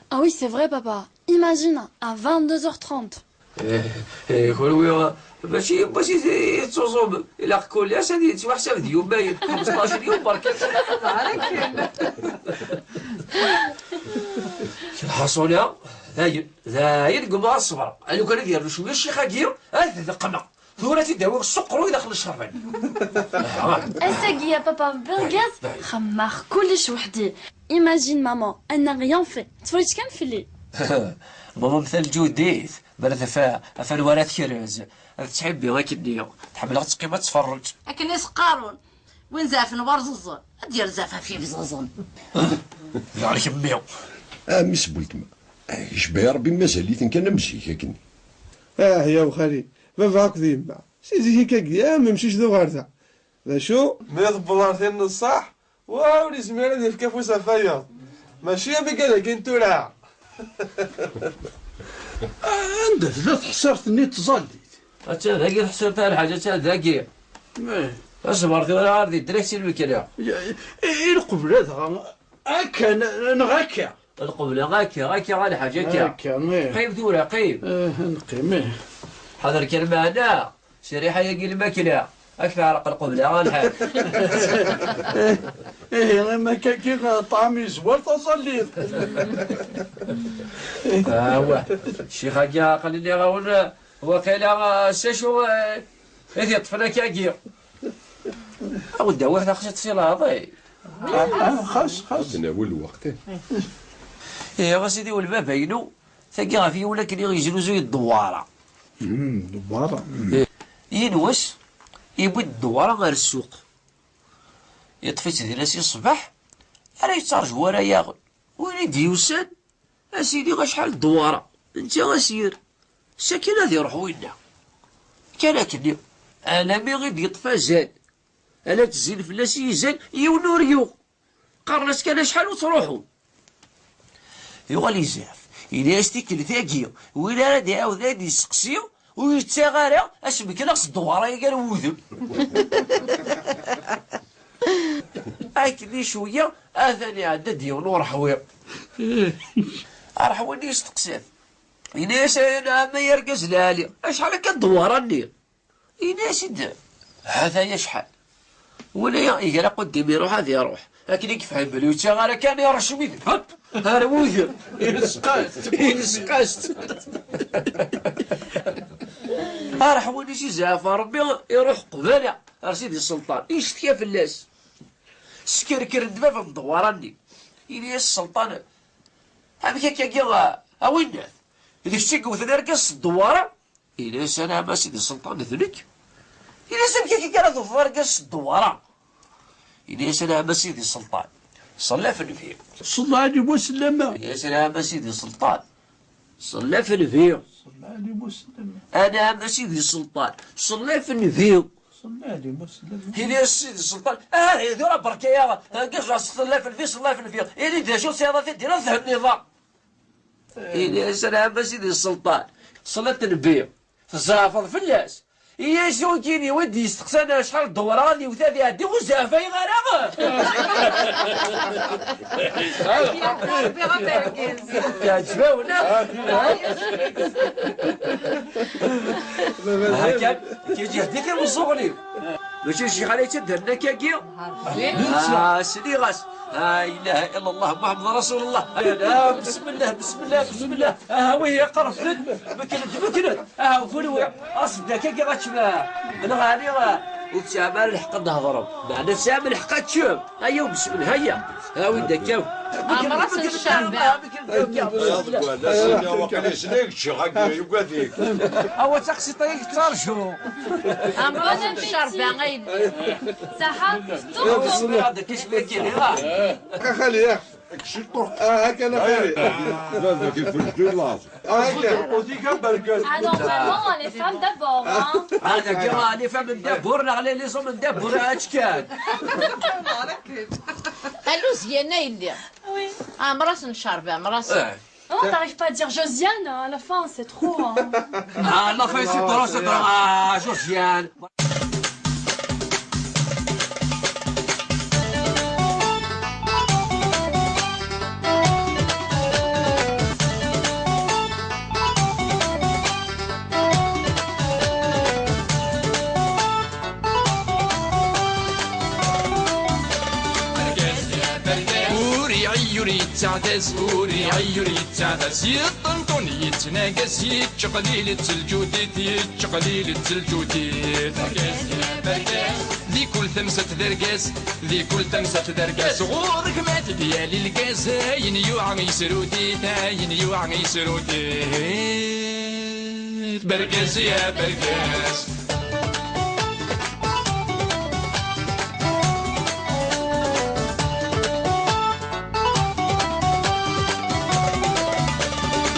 Ah oui, c'est vrai, papa. Imagine, à vingt-deux heures trente. Eh, eh, kunwi, mačči yiwwas i t-, i tettuẓumem. Ilaq kul ass ad yettwaḥsab d yumayen. Xemseṭṭac yum, berka. Lḥaṣula, dayen, dayen, gummaɣ ad ṣebreɣ. A lukan ad yernu cwiya ccix-agi, ad t-deqqmeɣ. Tura ad t-id-awiɣ s uqerruy daxel n ccerban. Ass-agi, a papa, d argaz, xemmeɣ kullec weḥd-i. Imagine maman, elle n'a rien fait. Teffreǧ kan fell-i. Maman-m tameǧǧudit, ma ara taf, ɣef anwa ara tekrez. Ad tettḥibbi akkenni. Tḥemmel ad teqqim ad tferreǧ. Akken i s-qqaren, win zeɛfen warẓeẓẓen, ad d-yerr zzɛef ɣef yibẓaẓen. Daɣ kemmi. A mmi-s n weltma, yecbeḥ Rebbi mazal-iten kan am zik akkenni. Ah ya uxali, baba akked yemma. Si zik-agi, am umcic d uɣerda. D acu? Mi tewweḍ ar tin n ṣṣeḥ, wa ur yezmir ad yefk afus ɣef wayeḍ. Mačči am igad-agi n tura. Anda tella teḥṣirt-nni n tẓallit? Attan dagi teḥṣirt a lḥaǧ, attan dagi. Eh. Aṣber tura ar di direct i lmekla. I, i, i lqebla dɣa, akka, n-, neɣ akka? Lqebla, akka, akka, a lḥaǧ, akka. Akka, ih. Qqim tura, qqim. Eh, neqqim, ih. Ḥader kan meɛna, s rriḥa-yagi lmakla, ad k-teɛreq lqebla, a lḥaǧ. Ihi, ma akka-agi, ṭṭɛam yezwar taẓallit. Awah, ccix-agi aql-i nniɣ-awen, waqila, s acu, eh, i t-yeṭṭfen akkagi? Ad wen-d-awiɣ taxsiṭ si leɛḍi. Ah, ah, xas, xas. Ad d-nawi lweqt, eh. Ihi, a sidi, welbaba-inu, tagi ɣef yiwen akken i yeznuzuy ddewwara. Hmm, ddewwara. Hmm. Yiwen wass, yewwi-d ddewwara ɣer ssuq. Yeṭṭef-itt dinna si ṣṣbeḥ, ara yettarǧu ara yaɣen. Win i d-yusan, a sidi, acḥal n ddewwara. Netta a s-yerr. Sakin ad iruḥ winna. Kan akkenni, alami i d-yeṭṭef azal. Ala ttezzin fell-as yizan, yiwen ur yuɣ. Qqaren-as kan acḥal ur ttruḥun. Yuɣal yezɛef. Ini-as tikkelt-agi, win ara d-iɛawden ad d-yesteqsi, ur yettaɣ ara, ad s-mekneɣ s ddewwara-agi ar wudem. Akken i cwiya, atan iɛedda-d yiwen ureḥwi. Areḥwi-nni yesteqsa-t. Ini-as, a nɛam ay argaz lɛali, acḥal akka ddewwara-nni? Ini-as-id, ha-t-aya acḥal. Wala iger aquddim iruḥ ad iruḥ. Akken i yefhem belli ur yettaɣ ara kan iṛecm-it, hop, ar wudem. Yesqast. Yesqast. Areḥwi-nni si zeɛfa Rebbi iruḥ qbala ar Sidi Sselṭan, yecetya fell-as. Skerkren-d bab n ddewwara-nni. Ini-as Sselṭan, amek akka-agi a, a winnat? D kečč i yewten argaz s ddewwara? Ini-as, anɛam a Sidi Sselṭan, d nekk. Ini-as, amek akka ara tewteḍ argaz s ddewwara? Ini-as, anɛam a Sidi Sselṭan, ṣella ɣef nnbi. Ṣella ɛli wa sellama. Ini-as, anɛam a Sidi Sselṭan, ṣella ɣef nnbi. Ṣella ɛli wa sellama. Anɛam a Sidi Sselṭan, ṣella ɣef nnbi. Ṣella ɛli wa sellama. Ini-as Sidi Sselṭan, ah, tura berka-yaɣ, argaz ṣella ɣef nnbi, ṣella ɣef nnbi. Ini-d d acu tesɛiḍ a t-id-tiniḍ, thenniḍ-aɣ. Ini-as, anɛam a Sidi Sselṭan, ṣella ɣef nnbi, tzeɛfeḍ fell-as. I acu-kini wid d-yesteqsan acḥal n ddewra ad yewt ad iɛeddi ur zeɛfayeɣ ara? Teɛǧeb-awen, ah? Haka, kif yehdek imeẓẓuɣen-iw. Mačči d ccix ara yettaddren akkagi? Ah, sliɣ-as. La ilaha illallah, Muḥemmed Rasulullah. Ah, bismillah, bismillah, bismillah. Ah, wi iqerfed, meknent, meknent. Ah, kunwi, aṣeddak akka ɣačem, neɣ ɛni, ah, ur tesɛam ara lḥeqq ad d-thedrem? Meɛna tesɛam lḥeqq ad teččem. Aya, bismillah, aya. Awi-d akka. Ɛemṛas n ccerba. Awa, d taqsiṭ-a i yettarju. Ɛemṛas n ccerba, ay. Saḥa, a xali, ah. Ah, akka, a xali. Baba, kif teččeḍ laẓ? Ah, normalement, les femmes d'abord, hein. Ah, d'accord, les femmes d'abord, les, les hommes d'abord, ah, tu kan. Alluziyan a yelli. Oui. Ɛemṛas n ccerba, ɛemṛas. Eh. Maman, t'arrives pas à dire Josiane, hein, à la fin, c'est trop, hein. Ah, la fin, c'est trop, c'est trop. Ah, Josiane. Ur iɛeyyu, ur yettaɛdaz, ur iɛeyyu, ur yettaɛdaz. Yeṭṭenṭun, yettnagas, yettqelil d teljudit, yettqelil d teljudit. Di kul tamsalt d argaz, di kul tamsalt d argaz. Ɣur-k ma tegyal lgaz, ayen yuɛa yesrudit, ayen yuɛa yesrudit. Bergaz ya bergaz.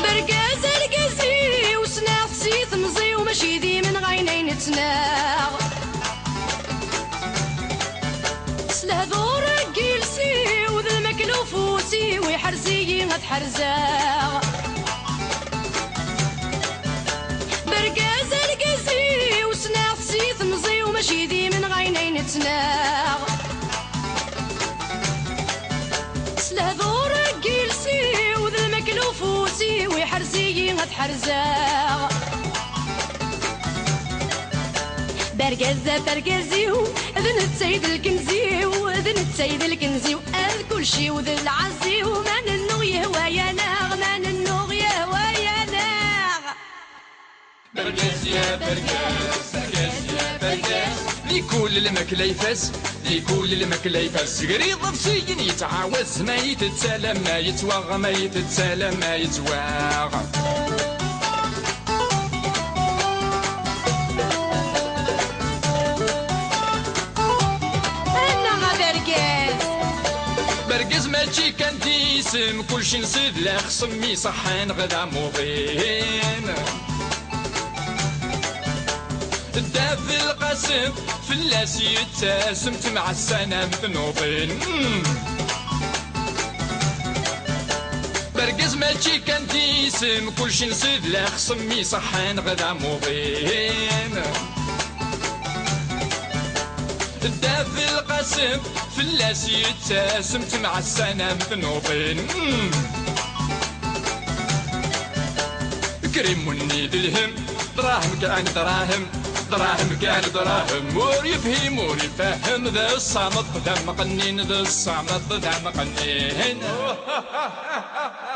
Bergaz argaz-iw, ssneɣ-t si temẓi-w, mačči d imenɣayen ay nettnaɣ. S lehdur n yiles-iw, d lmakla ufus-iw, iḥrez-iyi ad t-ḥerzeɣ. Bergaz argaz-iw, ssneɣ-t si temẓi-w, mačči d imenɣayen ay nettnaɣ. S lehdur n yiles-iw, d lmakla ufus-iw, iḥrez-iyi ad t-ḥerzeɣ. Bergaz ɣef argaz-iw, d netta i d lkenz-iw, d netta i d lkenz-iw, ad kulci-w d lɛaz-iw, ma nennuɣ yehwa-yaneɣ, ma nennuɣ yehwa-yaneɣ. Bergaz ya bergaz, bergaz ya bergaz. Di kul lmakla ifaz, di kul lmakla ifaz. Sger iḍebsiyen yettɛawaz, ma yettett alamma yettwaɣ, ma yettett alamma yettwaɣ. Annaɣ a bergaz! Bergaz mačči kan d isem, kulci nsid la xsem iṣeḥḥan ɣ d amuḍin. Dda Belqasem fell-as yettasem, temɛassanam tnuḍin. Bergaz mačči kan d isem, kulci nsid la xsem iṣeḥḥan ɣ d amuḍin. Dda Belqasem fell-as yettasem, temɛassanam tnuḍin. Krim unni d lhem, dṛahem kan dṛahem, dṛahem kan dṛahem. Ur yefhim ur ifehhem, d ṣṣameṭ d amqennin, d ṣṣameṭ d amqennin.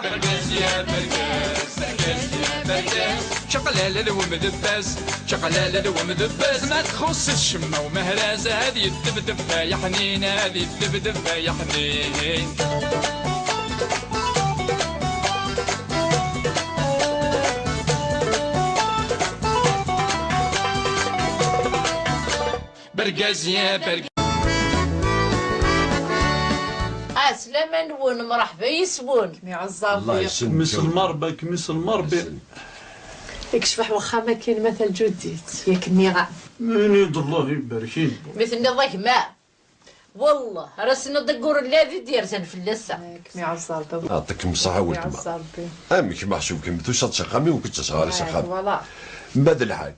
Bergaz ya bergaz, bergaz ya bergaz. Čaqlala d wemdebbaz, čaqlala d wemdebbaz. Ma txuṣṣ ccemma umehraz, ad yeddebdeb ay aḥnin, ad yeddebdeb ay aḥnin. Bergaz ya bergaz. Ɛeslama-nwen, mṛeḥba yes-wen. Mmi Ɛeẓẓarbi. Mmi s lmeṛba, mmi s lmeṛba. Ikcef wexxam akken ma taǧuddit, yak nniɣ-am. Ini-d Allah ibarek-in. Mi tenniḍ a gma, wallah, ara s-nniḍ deg ur lli ad d-yerzan fell-as. Yak mmi Ɛeẓẓarbi. Yeɛṭikem ṣṣeḥḥa a weltma. Amek meḥsub kemm tusa-d s axxam-iw, kečč tesɣer s axxam. Voilà. Ma d lḥaǧ.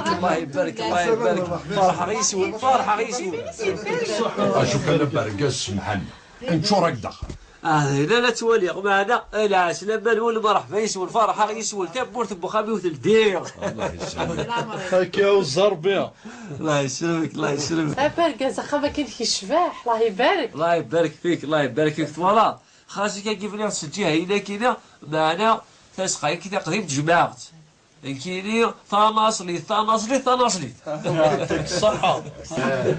يبارك، الله يبارك، الله يبارك. فرحة غيسول، فرحة غيسول. أشوف أنا برقاس سمحان. نشورك داخل. آه، هنا لا توالي. معنا العسلامة والمرحبا يسول، فرحة يسول، تبورت بوخامي وتلدير. الله يسلمك. هكا وزربي. الله يسلمك، الله يسلمك. أبرقاز، أخا ما كاين كي الشباح، الله يبارك. الله يبارك فيك، الله يبارك فيك. فوالا، خاصك كيف لي تسجيها هنا كده، معنا تسقى كده قديم جماعة. كيني ثاناصلي، ثاناصلي، ثاناصلي. يعطيك الصحة.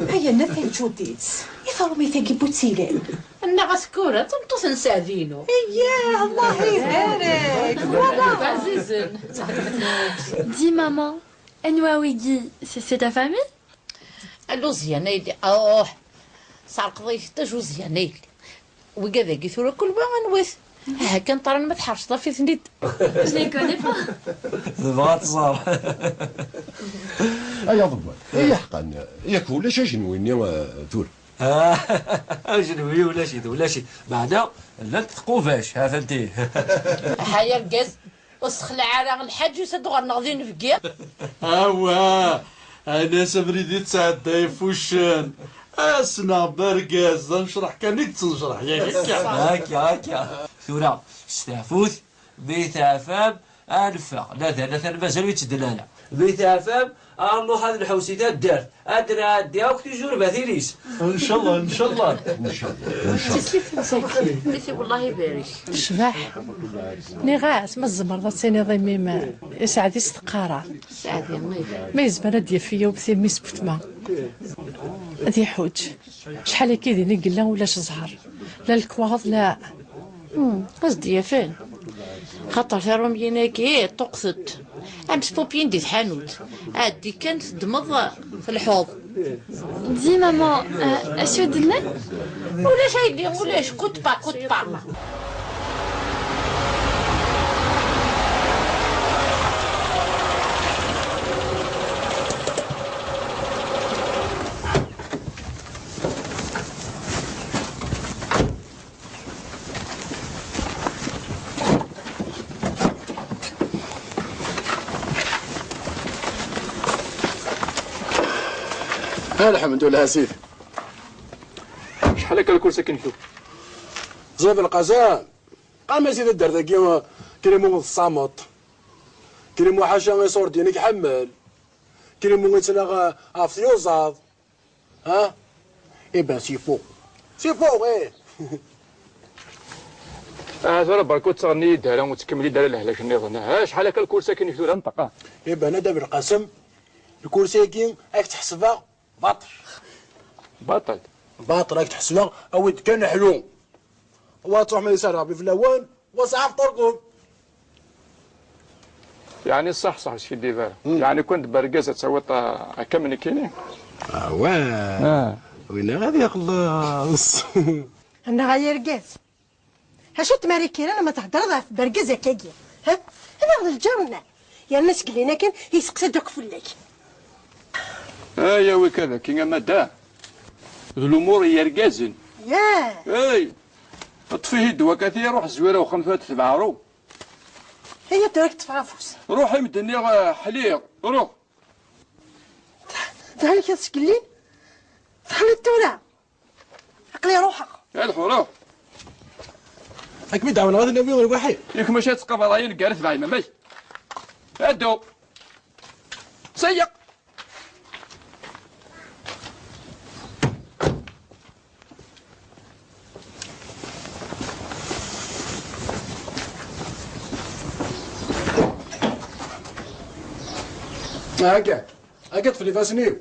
هيا نفهم شو ديت. يثروا ميثاقي بوتيلين. النغس كورة، تمطوث نسادينو. إياه، الله يبارك. Voilà. عزيزن. Dis maman, anwa wigi, c'est c'est ta famille? Alluziyan a yelli, oh, sɛerqeḍ-iyi-t ajuziyan a yelli. Wigad-agi tura kul wa anwa-t? Aha kan ṭran ma tḥerceḍ af-iten-id. Je les connais pas. Tebɣa ad tẓer. Ay aḍewwal, ay aḥeqqan, yak ulac ajenwi-nni, eh, tura. Ajenwi ulac-it, ulac-it. Meɛna llant tqubac, ha-tent-ih. Aha argaz, ur sexlaɛ ara lḥaǧ, yusa-d ɣer-neɣ d inebgi. Awah, anas abrid yettɛedday f uccen. Ass-neɣ bergaz, d anecreḥ kan i yettnecreḥ, yak akka? Akka, akka. Tura, steɛfut, mi teɛfam, ad neffeɣ. Latan, latan, mazal ur yettedden ara. Mi teɛfam, ad nruḥ ad nḥewsi taddart. Ad nɛeddi akk tijurbatin-is. Ncallah, ncallah. Ncallah, ncallah. Miti, والله يبارك. Tecbeḥ. Nniɣ-as, ma tzemreḍ ad tiniḍ i mmi-m, i Saɛdi s teqqara. Saɛdi, oui. Ma yezmer ad d-yaf yiwet i mmi-s n wetma. Ad iḥuǧ. Acḥal akka din i yella ulac zzher. La lekwaɣeḍ, la. Hmm, ad s-d-yafen. Xaṭer taṛumyin-agi ṭṭuqtent. Am tpupyin di tḥanut. Ɛeddi kan teddmeḍ, telḥuḍ. Dis maman, euh, acu d-nnan? Ulac aydi, ulac, kutpa, kutpa. الحمد لله سيدي. شحال هكا الكرسي كنشوف؟ زيد القزام، قام يزيد الدار داكي، كريمو الصامط، كريمو حاشا يصور دينك حمل، كريمو يتلاغى عرفت يوزاض. ها؟ إيه ben, c'est faux. C'est faux, إيه. آه، ترى برك وتغني دارا وتكملي دارا لهلاك النظام. ها، شحال هكا الكورس كاين في دورة نطق؟ إيه ben, أنا دابا القاسم، الكورس كاين، راك تحسبها باطل. باطل؟ باطل، راك تحسبها، أود كان حلو. وتروح ما يسال ربي في الأول، وصعب تركب. يعني صح، صح، شي ديفار. مم. يعني كنت برقزة تسويت، آه، هكا من كيني. آه، واه. آه. وين غادي يخلص؟ أنا غير قاس. هشو تماري كيران ما تهدر ضعف برقزة كاكي. ها؟ أنا غير الجرنة. يا الناس قلينا كان يسقسى دوك فلاك. آه، يا وي كذا، كي ما دا. ذو الأمور يرقزن. ياه. إي. اطفيه الدواء كثير، روح الزويرة وخمسة تبعرو. هي تراك تفافوس. روحي مدني، آه، حليق، روح. تعالي كتسكلين. تعالي تورا. عقلي روحك. الحو، روح. هاك مي دعونا غادي نبيو الوحي. ياك ماشي تقبض عين قالت بعين مي. هادو. سيق. هاكا، هاكا طفل يفاسني.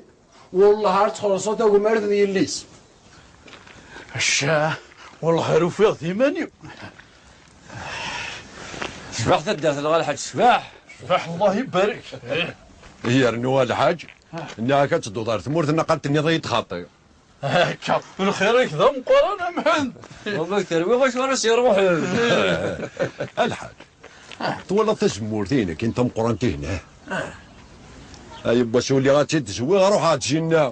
والله عرفت خلصت أقول مرض يليس. Ccah, welxir ufiɣ-t iman-iw. Cbeḥ taddart-nneɣ a lḥaǧ, cbeḥ. Cbeḥ, Allah ibarek. Yernu a lḥaǧ, nniɣ-ak ad tedduḍ ɣer tmurt, naqal tenniḍ-iyi-d xaṭi. Akka, lxir-ik d ameqqran a Mḥend. Wama terwiɣ acu ara s-iruḥen. A lḥaǧ, twalaḍ tazemmurt-inek n tameqqrant-ihin, ah? Ay, yiwwas uliɣ ad tt-id-zwiɣ, ruḥeɣ-d jinna.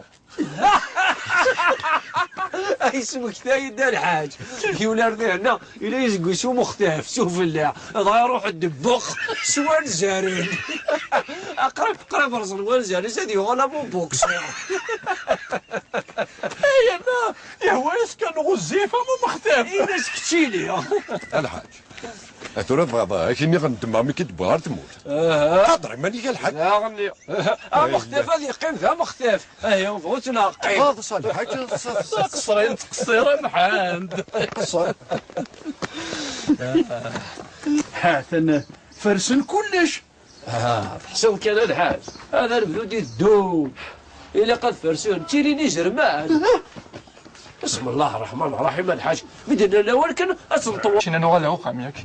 Ay, smekta-yi-d a lḥaǧ. Yiwen ar dihenna, ila izeggu s umextaf, s ufellaḥ. Dɣa iruḥ ddebbex s wanzaren. Aqrib, qrib rẓen wanzaren-is ad yuɣal am ubuksu. Ay, yerna yehwa-yas kan ɣezzif am umextaf. Ini-as keččini. A lḥaǧ. A tura tebɣiḍ, eh, ad k-iniɣ nedmeɣ mi k-id-wwiɣ ɣer tmurt. Aha. Qader iman-ik a lḥaǧ. Daɣen. Amextaf ad yeqqim d amextaf. Ahi, bɣut neɣ qqim. Ḍṣa a lḥaǧ, ḍṣa, ḍṣa. Ur ttqeṣṣir a Mḥend. Qṣer. Ha-ten fersen kullec. Ah, teḥṣiḍ kan a lḥaǧ. Ad nebdu di ddun. Ilaq ad fersen, ttilin izerman. Bismillah ṛṛeḥman ṛṛaḥim a lḥaǧ. Mi d-nnan awal kan ad tenṭew. Cina nuɣal ar uxxam, yak?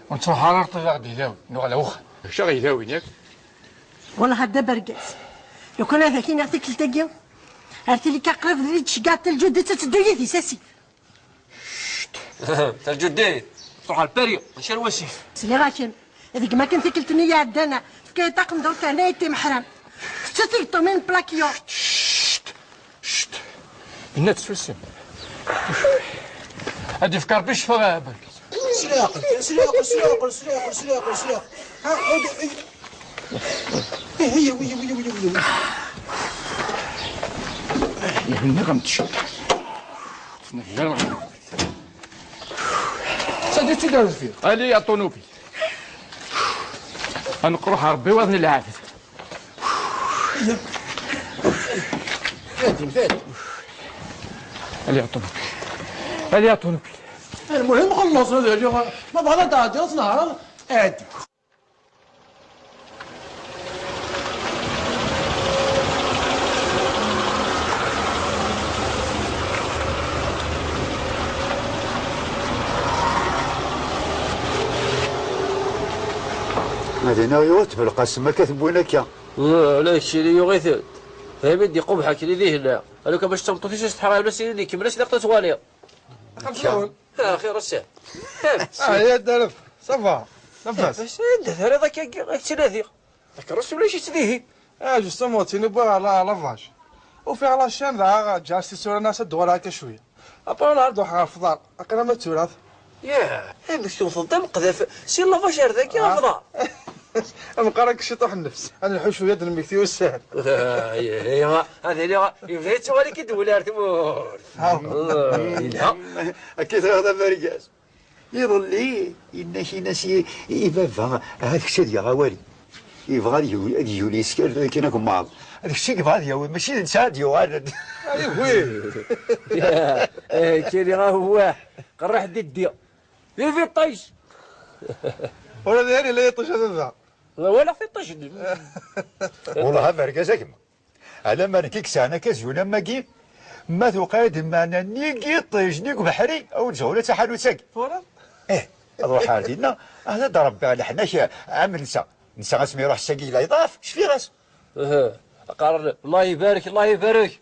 Ur nettruḥ ara ar ṭṭiba ɣ-d-idawin, nuɣal ar uxxam. Kečč a ɣ-idawin, yak? Wellah a dda Bergaz. Lukan ad ak-iniɣ tikkelt-agi, ar tili kan qrib d tceggaɛt Lǧudet ad teddu yid-s asif. Cct! Lǧudet, tṛuḥ ar Paris, mačči ar wasif. Sliɣ-ak-n. Deg makken tikkelt-nni iɛeddan, tefka-yi ṭṭaqem d ṛukan ay timeḥram. Tettu tigeṭṭumin n plakyu. Cct! Cct! Yenna-d s usem. Ad yefk Ṛebbi ccfa a Bergaz. S leɛqel kan, s leɛqel, s leɛqel, s leɛqel, s leɛqel, s leɛqel. Ha, ḥud, ay. Eh, ay, wi, wi, wi, wi, wi. Nniɣ-am-d cekk. Sadi-tt-id ar deffir. Allez, à ton hôpital. Ad neqruḥ Ṛebbi waḍ n lɛafet. Fadim, Fadim. Allez, à ton hôpital. Allez, à ton hôpital. Lmuhim xelleṣ, ad aliɣ, ma bɣiḍ ad tɛeddiḍ ad tnehṛeḍ, ɛeddi. Ma dinna yuɣ-it Belqasem akka t-wwin akka. Ala kečč i yuɣ-iten. Fahim i d-iqubḥ akken i d-ihella. Aluka bac d tameṭṭut-is as-teḥra, ula s-ini-d ikemmel-as ilaq ad twaliḍ. Axir ass-a. Ah, ya Darab, ça va, labas? Anda terriḍ akka, akka, ad k-ttnadiɣ. Takerrust ulac-itt dihin. Ah, justement, ttini wwiɣ la, la vache. Ufiɣ la chaîne dɣa ǧǧiɣ tisura-nni ad d-uɣaleɣ akka cwiya. Après ad ruḥeɣ ɣer fḍar, aql-am ad turart. Yah, amek tewteḍ-d ameqdaf si la vache ar dagi ɣer fḍar? Ameqqar akka ciṭuḥ nnefs, ad nḥu cwiya ad nemmekti ussan. Ad iliɣ, yebda yettuɣal-ik-id wul ar tmurt. Yelha. Akka i tɣiḍ a Bergaz. Iḍelli, yenna-k-in-as i, i baba, ahat kečč ad yaɣ awal. Yebɣa ad yuli, ad yuli yeskar akken akemmaḍ. D kečč i yebɣa ad yawi, mačči d netta ad yuɣalen. Aywi! Eh, kini awah, qerreḥ diddi. Vivi ṭṭic! Ula d yan yella yiṭij a baba. Walaɣ tiṭij-nni. Wellah a Bergaz a gma. Alamma nekk i yesɛan akka zun am wagi, ma tuqa-d mmana nnig yiṭij, nnig ubeḥri, a wen-zɛu ula d taḥanut-agi. Tura? Eh, ad ruḥeɣ ar dinna, ad d-rebbiɣ leḥnak am netta. Netta asmi iruḥ ssagi yella iḍaf, cfiɣ-as. Aha, qqaren, Allah ibarek, Allah ibarek.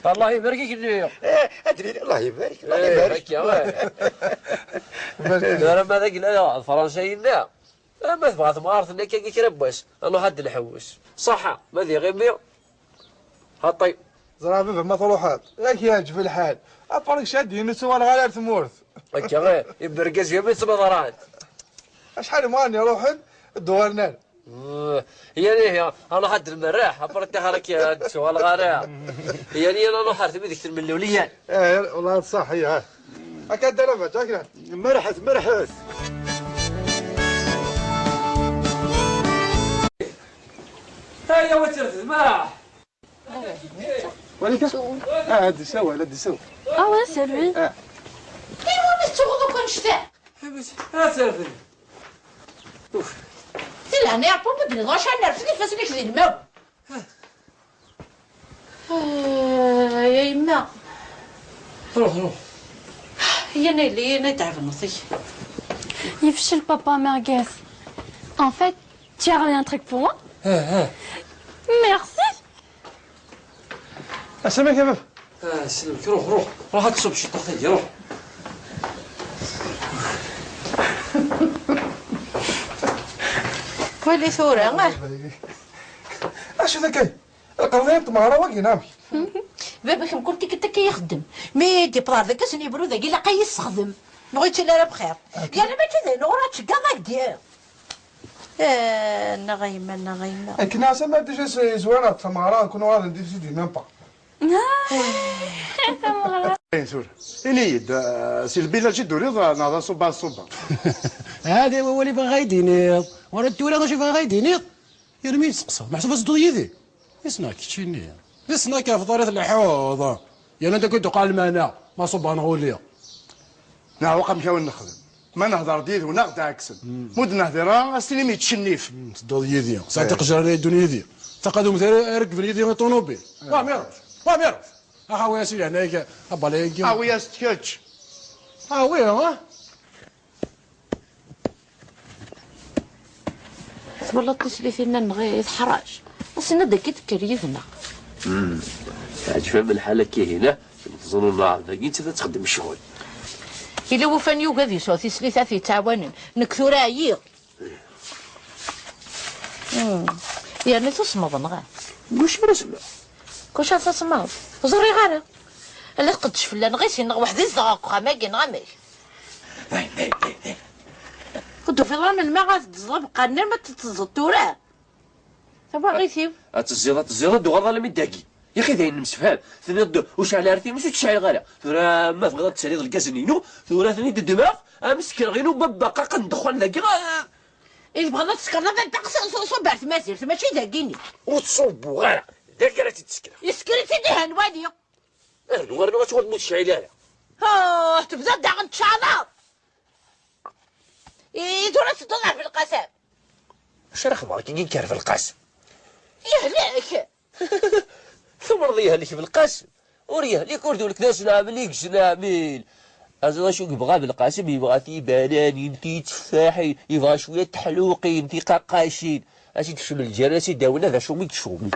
Allah ibarek i kenni. Eh, adrin, Allah ibarek, Allah ibarek. Akka, wa. Tura ma d agla d Fransa yenna. Ma tebɣa temɣart-nni akka kra n wass, ad nruḥ ad d-nḥewwes. Ṣaḥa, ma d iɣimi, xaṭi. Ẓriɣ a baba ma truḥeḍ, ad k-yeɛǧeb lḥal. Après kečč ad d-yini ur ttuɣaleɣ ara ar tmurt. Akka, eh, ibergaz yam i ttmeḍran. Acḥal imɣaren iruḥen, ur d-uɣalen ara. Eh, yani, ya, ad nruḥ ad d-nmerreḥ, après ṭṭixer akka, ad d-ttuɣaleɣ ara. Yani, ad nruḥ ar tmidegt n Melluliyan. Eh, والله صح, ya. Akka dda Rabaǧ, akka. Merḥet, merḥet. Aya wa terfed, ma. Walika? Ah, ad d-isawal, ad d-isawal. Ah ouais, c'est lui. Ah. Iwa mi tettuɣeḍ akk annect-a? Ad terfed. Uf. Di leɛnaya n Ṛebbi, ma d-nniḍ acu ad nerfed ifassen-ik di lmaw. Yemma. Ruḥ, ruḥ. Yan a yelli, yan ad tɛebneḍ-ik. Yefcel papa, merguez. En fait, tu as ramené un truc pour moi? Ah, ah. Merci. Asamek a baba. Ah, sselmek, ruḥ, ruḥ. Ruḥ ad tṣubb ciṭuḥ tagi, ruḥ. Wali tura, ah. Acu d akka? Lqerḍi n tmeɣra wagi, neɣ amek? Baba-k mkul tikkelt akka i ixeddem. Mi d-yewweḍ ɣer dagi, asen yebru dagi, ilaq ad yessexdem. Neɣ ur yettili ara bxir. Yerna mačči d ayen ɣur-i ad tceggeḍ agdi. Eh, neɣ a yemma, neɣ a yemma. Akken ɛsa ma déjà yezwar ɣer tmeɣra, nkun uɣalen di sidi même pas. Tameɣra. Eh, tura. Ini-yi-d, eh, si lbilaj i d-turiḍ, eh, neɣ d aṣubba, aṣubba? Hada i wawal i bɣiɣ ad yi-d-tiniḍ. Wara tura d acu i bɣiɣ ad yi-d-tiniḍ? Yermi yi-d-testeqsaḍ, meḥsub ad tedduḍ yid-i? Issneɣ keččini. Issneɣ-k ɣef uḍar i tleḥḥuḍ. Yerna anda akk i d-tuqeɛ lmeɛna, ma ṣubbeɣ neɣ uliɣ. Neɛweq amek ara wen-nexdem. Ma nehder-d yid-wen, ad aɣ-d-ɛeksen. Ma ur d-nehdir ara, ad s-tinim yettcennif. Tedduḍ yid-i. Sɛiɣ tiqejrar ara yeddun yid-i. Taqadumt ara ara rekben yid-i i ṭunubil. Wa mi ruḥ, wa mi ruḥ. Ahawi-as i leɛnaya-k, abali-agi. Awi-as-d kečč. Awi, ha? Twalaḍ tislit-inna-nneɣ i teḥrac? Ass-nni ad d-akka tekker yid-neɣ. Hmm. Teɛǧeb-am lḥal akka ihi, neɣ? Tẓununaɣ dagi, nettat ad txeddem ccɣel. Yella wufan yugi ad yesɛu tislit ad t-yettɛawanen. Nekk tura ɛyiɣ. Hmm. Yerna tusmeḍ, neɣ? Wacu ara semmeɣ? Kuc ara tasmeḍ? Ur ẓriɣ ara. Ala tqeddec fell-aneɣ i sin-nneɣ weḥd-i zedɣeɣ deg uxxam-agi, neɣ amek? Ur d-tufiḍ ara melmi ara teddzeḍ abeqqa-nni, ma tetteẓẓeḍ tura? Tawaɣit-iw. Ad teẓẓiḍ, ad teẓẓiḍ, ad d-tuɣaleḍ alammi d dagi. Yaxi d ayen nemsefham. Tenniḍ-d ur ceɛleɣ ara times, ur tt-ceɛleɣ ara. Tura ma tebɣiḍ ad d-taliḍ lgaz-nni-inu, tura ad ten-id-ddmeɣ, am sekreɣ-inu, babbaqaq n ddexxan dagi. Ah! I tebɣiḍ ad tsekreḍ ad ṭṭaq s-, s-, ṣubber tmazirt, mačči dagini. Ur ttṣubbuɣ ara. Dagi ara tt-id-sekreɣ. Yesker-itt-id ihi ad nwali. Rnu, rnu, acuɣer ur tecɛil ara? Ah, tebda daɣen tcaḍeḍ. I tura tedduḍ ɣer Belqasem? Acu ara xedmeɣ akka i kker Belqasem? Yehlek! Tumreḍ yehlek Belqasem? Ur yehlek, ur d ulek d asnaɛmel i yesnaɛmel. Aẓ acu yebɣa Belqasem, yebɣa tibananin, titeffaḥin, yebɣa cwiya n teḥluqin, tiqaqqacin. Ad tt-id-tekcem lǧerra, ad tt-id-awen, d acu i yecɣel.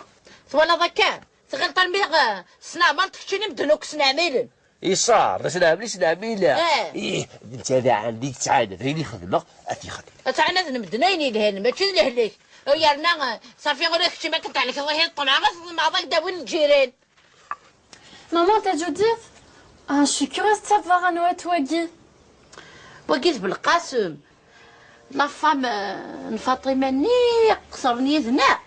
Twalaḍ akka? Tɣileḍ armi, eh, tesneɛmaleḍ keččini, medden akk sneɛmilen. Iṣar, d asneɛmel i sneɛmileɣ. Eh. Ih, d netta d aɛan i yettɛanad, ayen i xedmeɣ, ad t-ixdem. Ad ttɛanaden medden ayen yelhan, mačči d lehlak. Yerna, eh, ṣafi ula d kečči ma akken tɛelkeḍ ihi ṭṭmeɛ, ad tḍemɛeḍ ad k-d-awin lǧiran. Maman, t'as déjà dit? Ah, je suis curieuse de savoir anwa-t wagi. Wagi d Belqasem. La femme, euh, n Faṭima-nni iqeṣren yid-neɣ,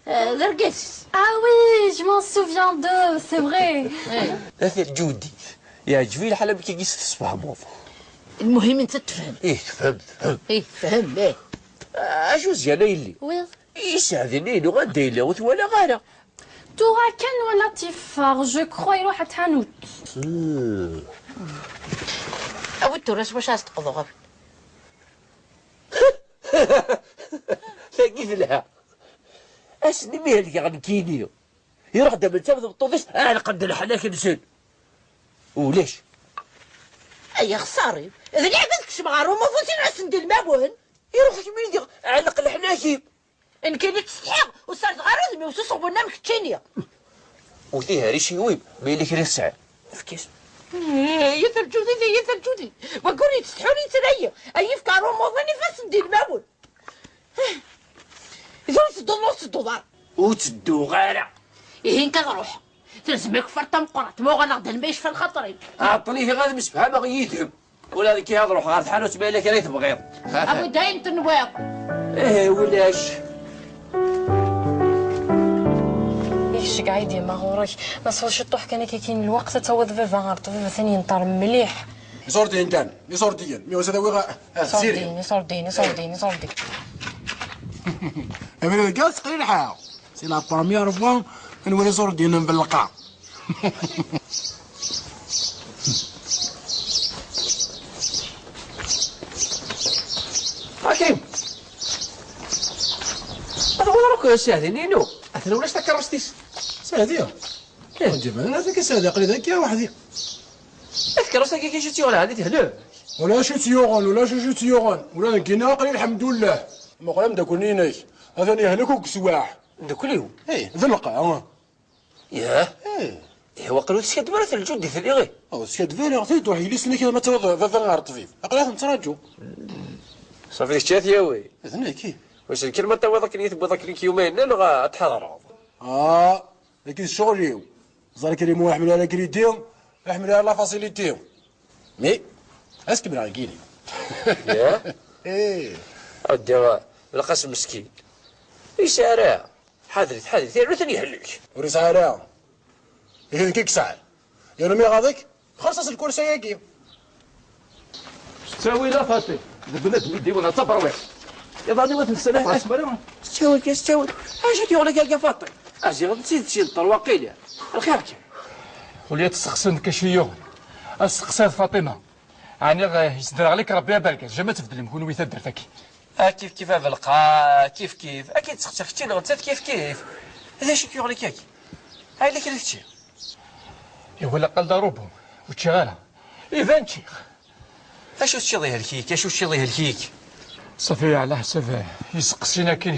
euh, d argaz-is. Ah oui, je m'en souviens d'eux, c'est vrai. Eh. A Ǧudi, yeɛǧeb-iyi lḥal amek i s-tesfehmeḍ. Lmuhim, nettat tefhem. Ih, tefhem, tefhem. Ih, tefhem, eh. Acu zgan a yelli? Oui. Iseɛdin-inu anda yella ur t-walaɣ ara. Tura kan wala tiffer, je crois iruḥ ar tḥanut. Hmm. Awi-d tura s wacu ara s-teqḍuɣ. Tagi telha. Ass-nni mi helgeɣ nekkini, iruḥ-d am netta d tmeṭṭut-is, ɛelqen-d leḥnak-nsen. Ulac. Ay axeṣṣar-iw. D lɛib ad kecmeɣ ɣer umuḍin, asen-d ilmawen. Iruḥ kemmini diɣ, ɛelleq leḥnak-im. Nekkini ttsetḥiɣ, ur serdeɣ ara udem-iw s useɣwen am keččini. Wwet-iyi ar iciwi-m, ma yella kra i tesɛiḍ. Efk-as. Eh, ya tarǧudit, ya tarǧudit. Wagi ur yettsetḥi ur yettray. Ay yefk ɣer umuḍin ifassen d ilmawen. Eh, tura tedduḍ neɣ ur tettedduḍ ara? Ur ttedduɣ ara. Ihi nekk ad ruḥeɣ. Telzem akeffart tameqqrant, ma uɣaleɣ-d alma yecfa lxaṭer-iw. Ɛeṭṭel ihi ad msefhameɣ yid-m. Ula d nekki ad ruḥeɣ ɣer tḥanut ma yella kra i tebɣiḍ. Awi-d ayen tenwiḍ. Ih, ulac. Ih, ceggeɛ-iyi-d yemma ɣur-k. Ma tesɛiḍ ciṭṭuḥ kan akka kan n lweqt, ad tawiḍ baba ɣer ṭṭbib, atan yenṭer mliḥ. Iṣurdiyen kan, iṣurdiyen. Mi yusa ad awiɣ, ah, ah, Iṣurdiyen, iṣurdiyen, iṣurdiyen, iṣurdiyen. Abrid deg-a, seqri lḥal. C'est la première fois ad nwali iṣurdiyen n belqa. Hakim! Ad ɣur-k sseɛdin-inu. Atan ulac takeṛṛust-is. Sseɛdi. Ǧiban, ana tek sɛiɣ aql-i dagi weḥd-i. Tkerrust-agi acu tt-yuɣen ɛni tehlek? Ulac acu tt-yuɣen, ulac acu tt-yuɣen. Ula d nekkini aql-i lḥemdullah. Muqel ameddakel-nni-inek, atan yehlek deg uswaḥ. Ameddakel-iw? Ih, d lqaɛ. Yah? Ih. Ih, waqil ur teskaddeb ara lǧud i tliɣi. Ur teskaddeb ara, tedduḥ yelli-s-nnek ma tawiḍ baba ɣer ṭṭbib. Aql-aɣ nettraǧu. Ṣafi, d kečč ad t-yawi. D nekk, ih. Wissen kan ma tawiḍ akken i tewwiḍ akken i k-yumayen-nni neɣ ad tḥadreḍ? Ah, dagi d ccɣel-iw. Ẓer Krim ur iḥemmel ara crédit, iḥemmel ara la facilité. Mais, ad s-kemmleɣ deg yili. Yah? Ih. Ɛeddi, Belqasem meskin. Ur yesɛi ara. Ḥadret, ḥadret, yernu atan yehlek. Ur yesɛi ara. Ihi d nekk i yesɛan. Yernu mi iɣaḍ-ik, xelleṣ-as lkursa-agi. S ttawil a Faṭi, d bnadem i d-iwin ad taberwiḍ. Iḍan-iw ad ten-ssalayeɣ asmara. S ttawil kan, s ttawil. Acu t-yuɣen akka a Faṭi? Aziɣ d tidet yeḍḍer waqila. Lxir kan. Xulya testeqsam-d acu yuɣen. Asteqsi d Faṭima. Ɛni, eh, yesderɣel-ik Rebbi a Bergaz, jamais tbeddlem kunwi taddart-agi. Ah, kif kif a Belqa, kif kif. Ad k-id-seqsiɣ kečči neɣ nettat kif kif. D acu i k-yuɣen akka-agi? Ay la kra kečči. Iwala qal d arubu, ur ččiɣ ara. Iban ččiɣ. Acu teččiḍ ihelk-ik, acu teččiḍ ihelk-ik? Ṣafi, ɛla ḥsab, eh, iseqsiyen akkin.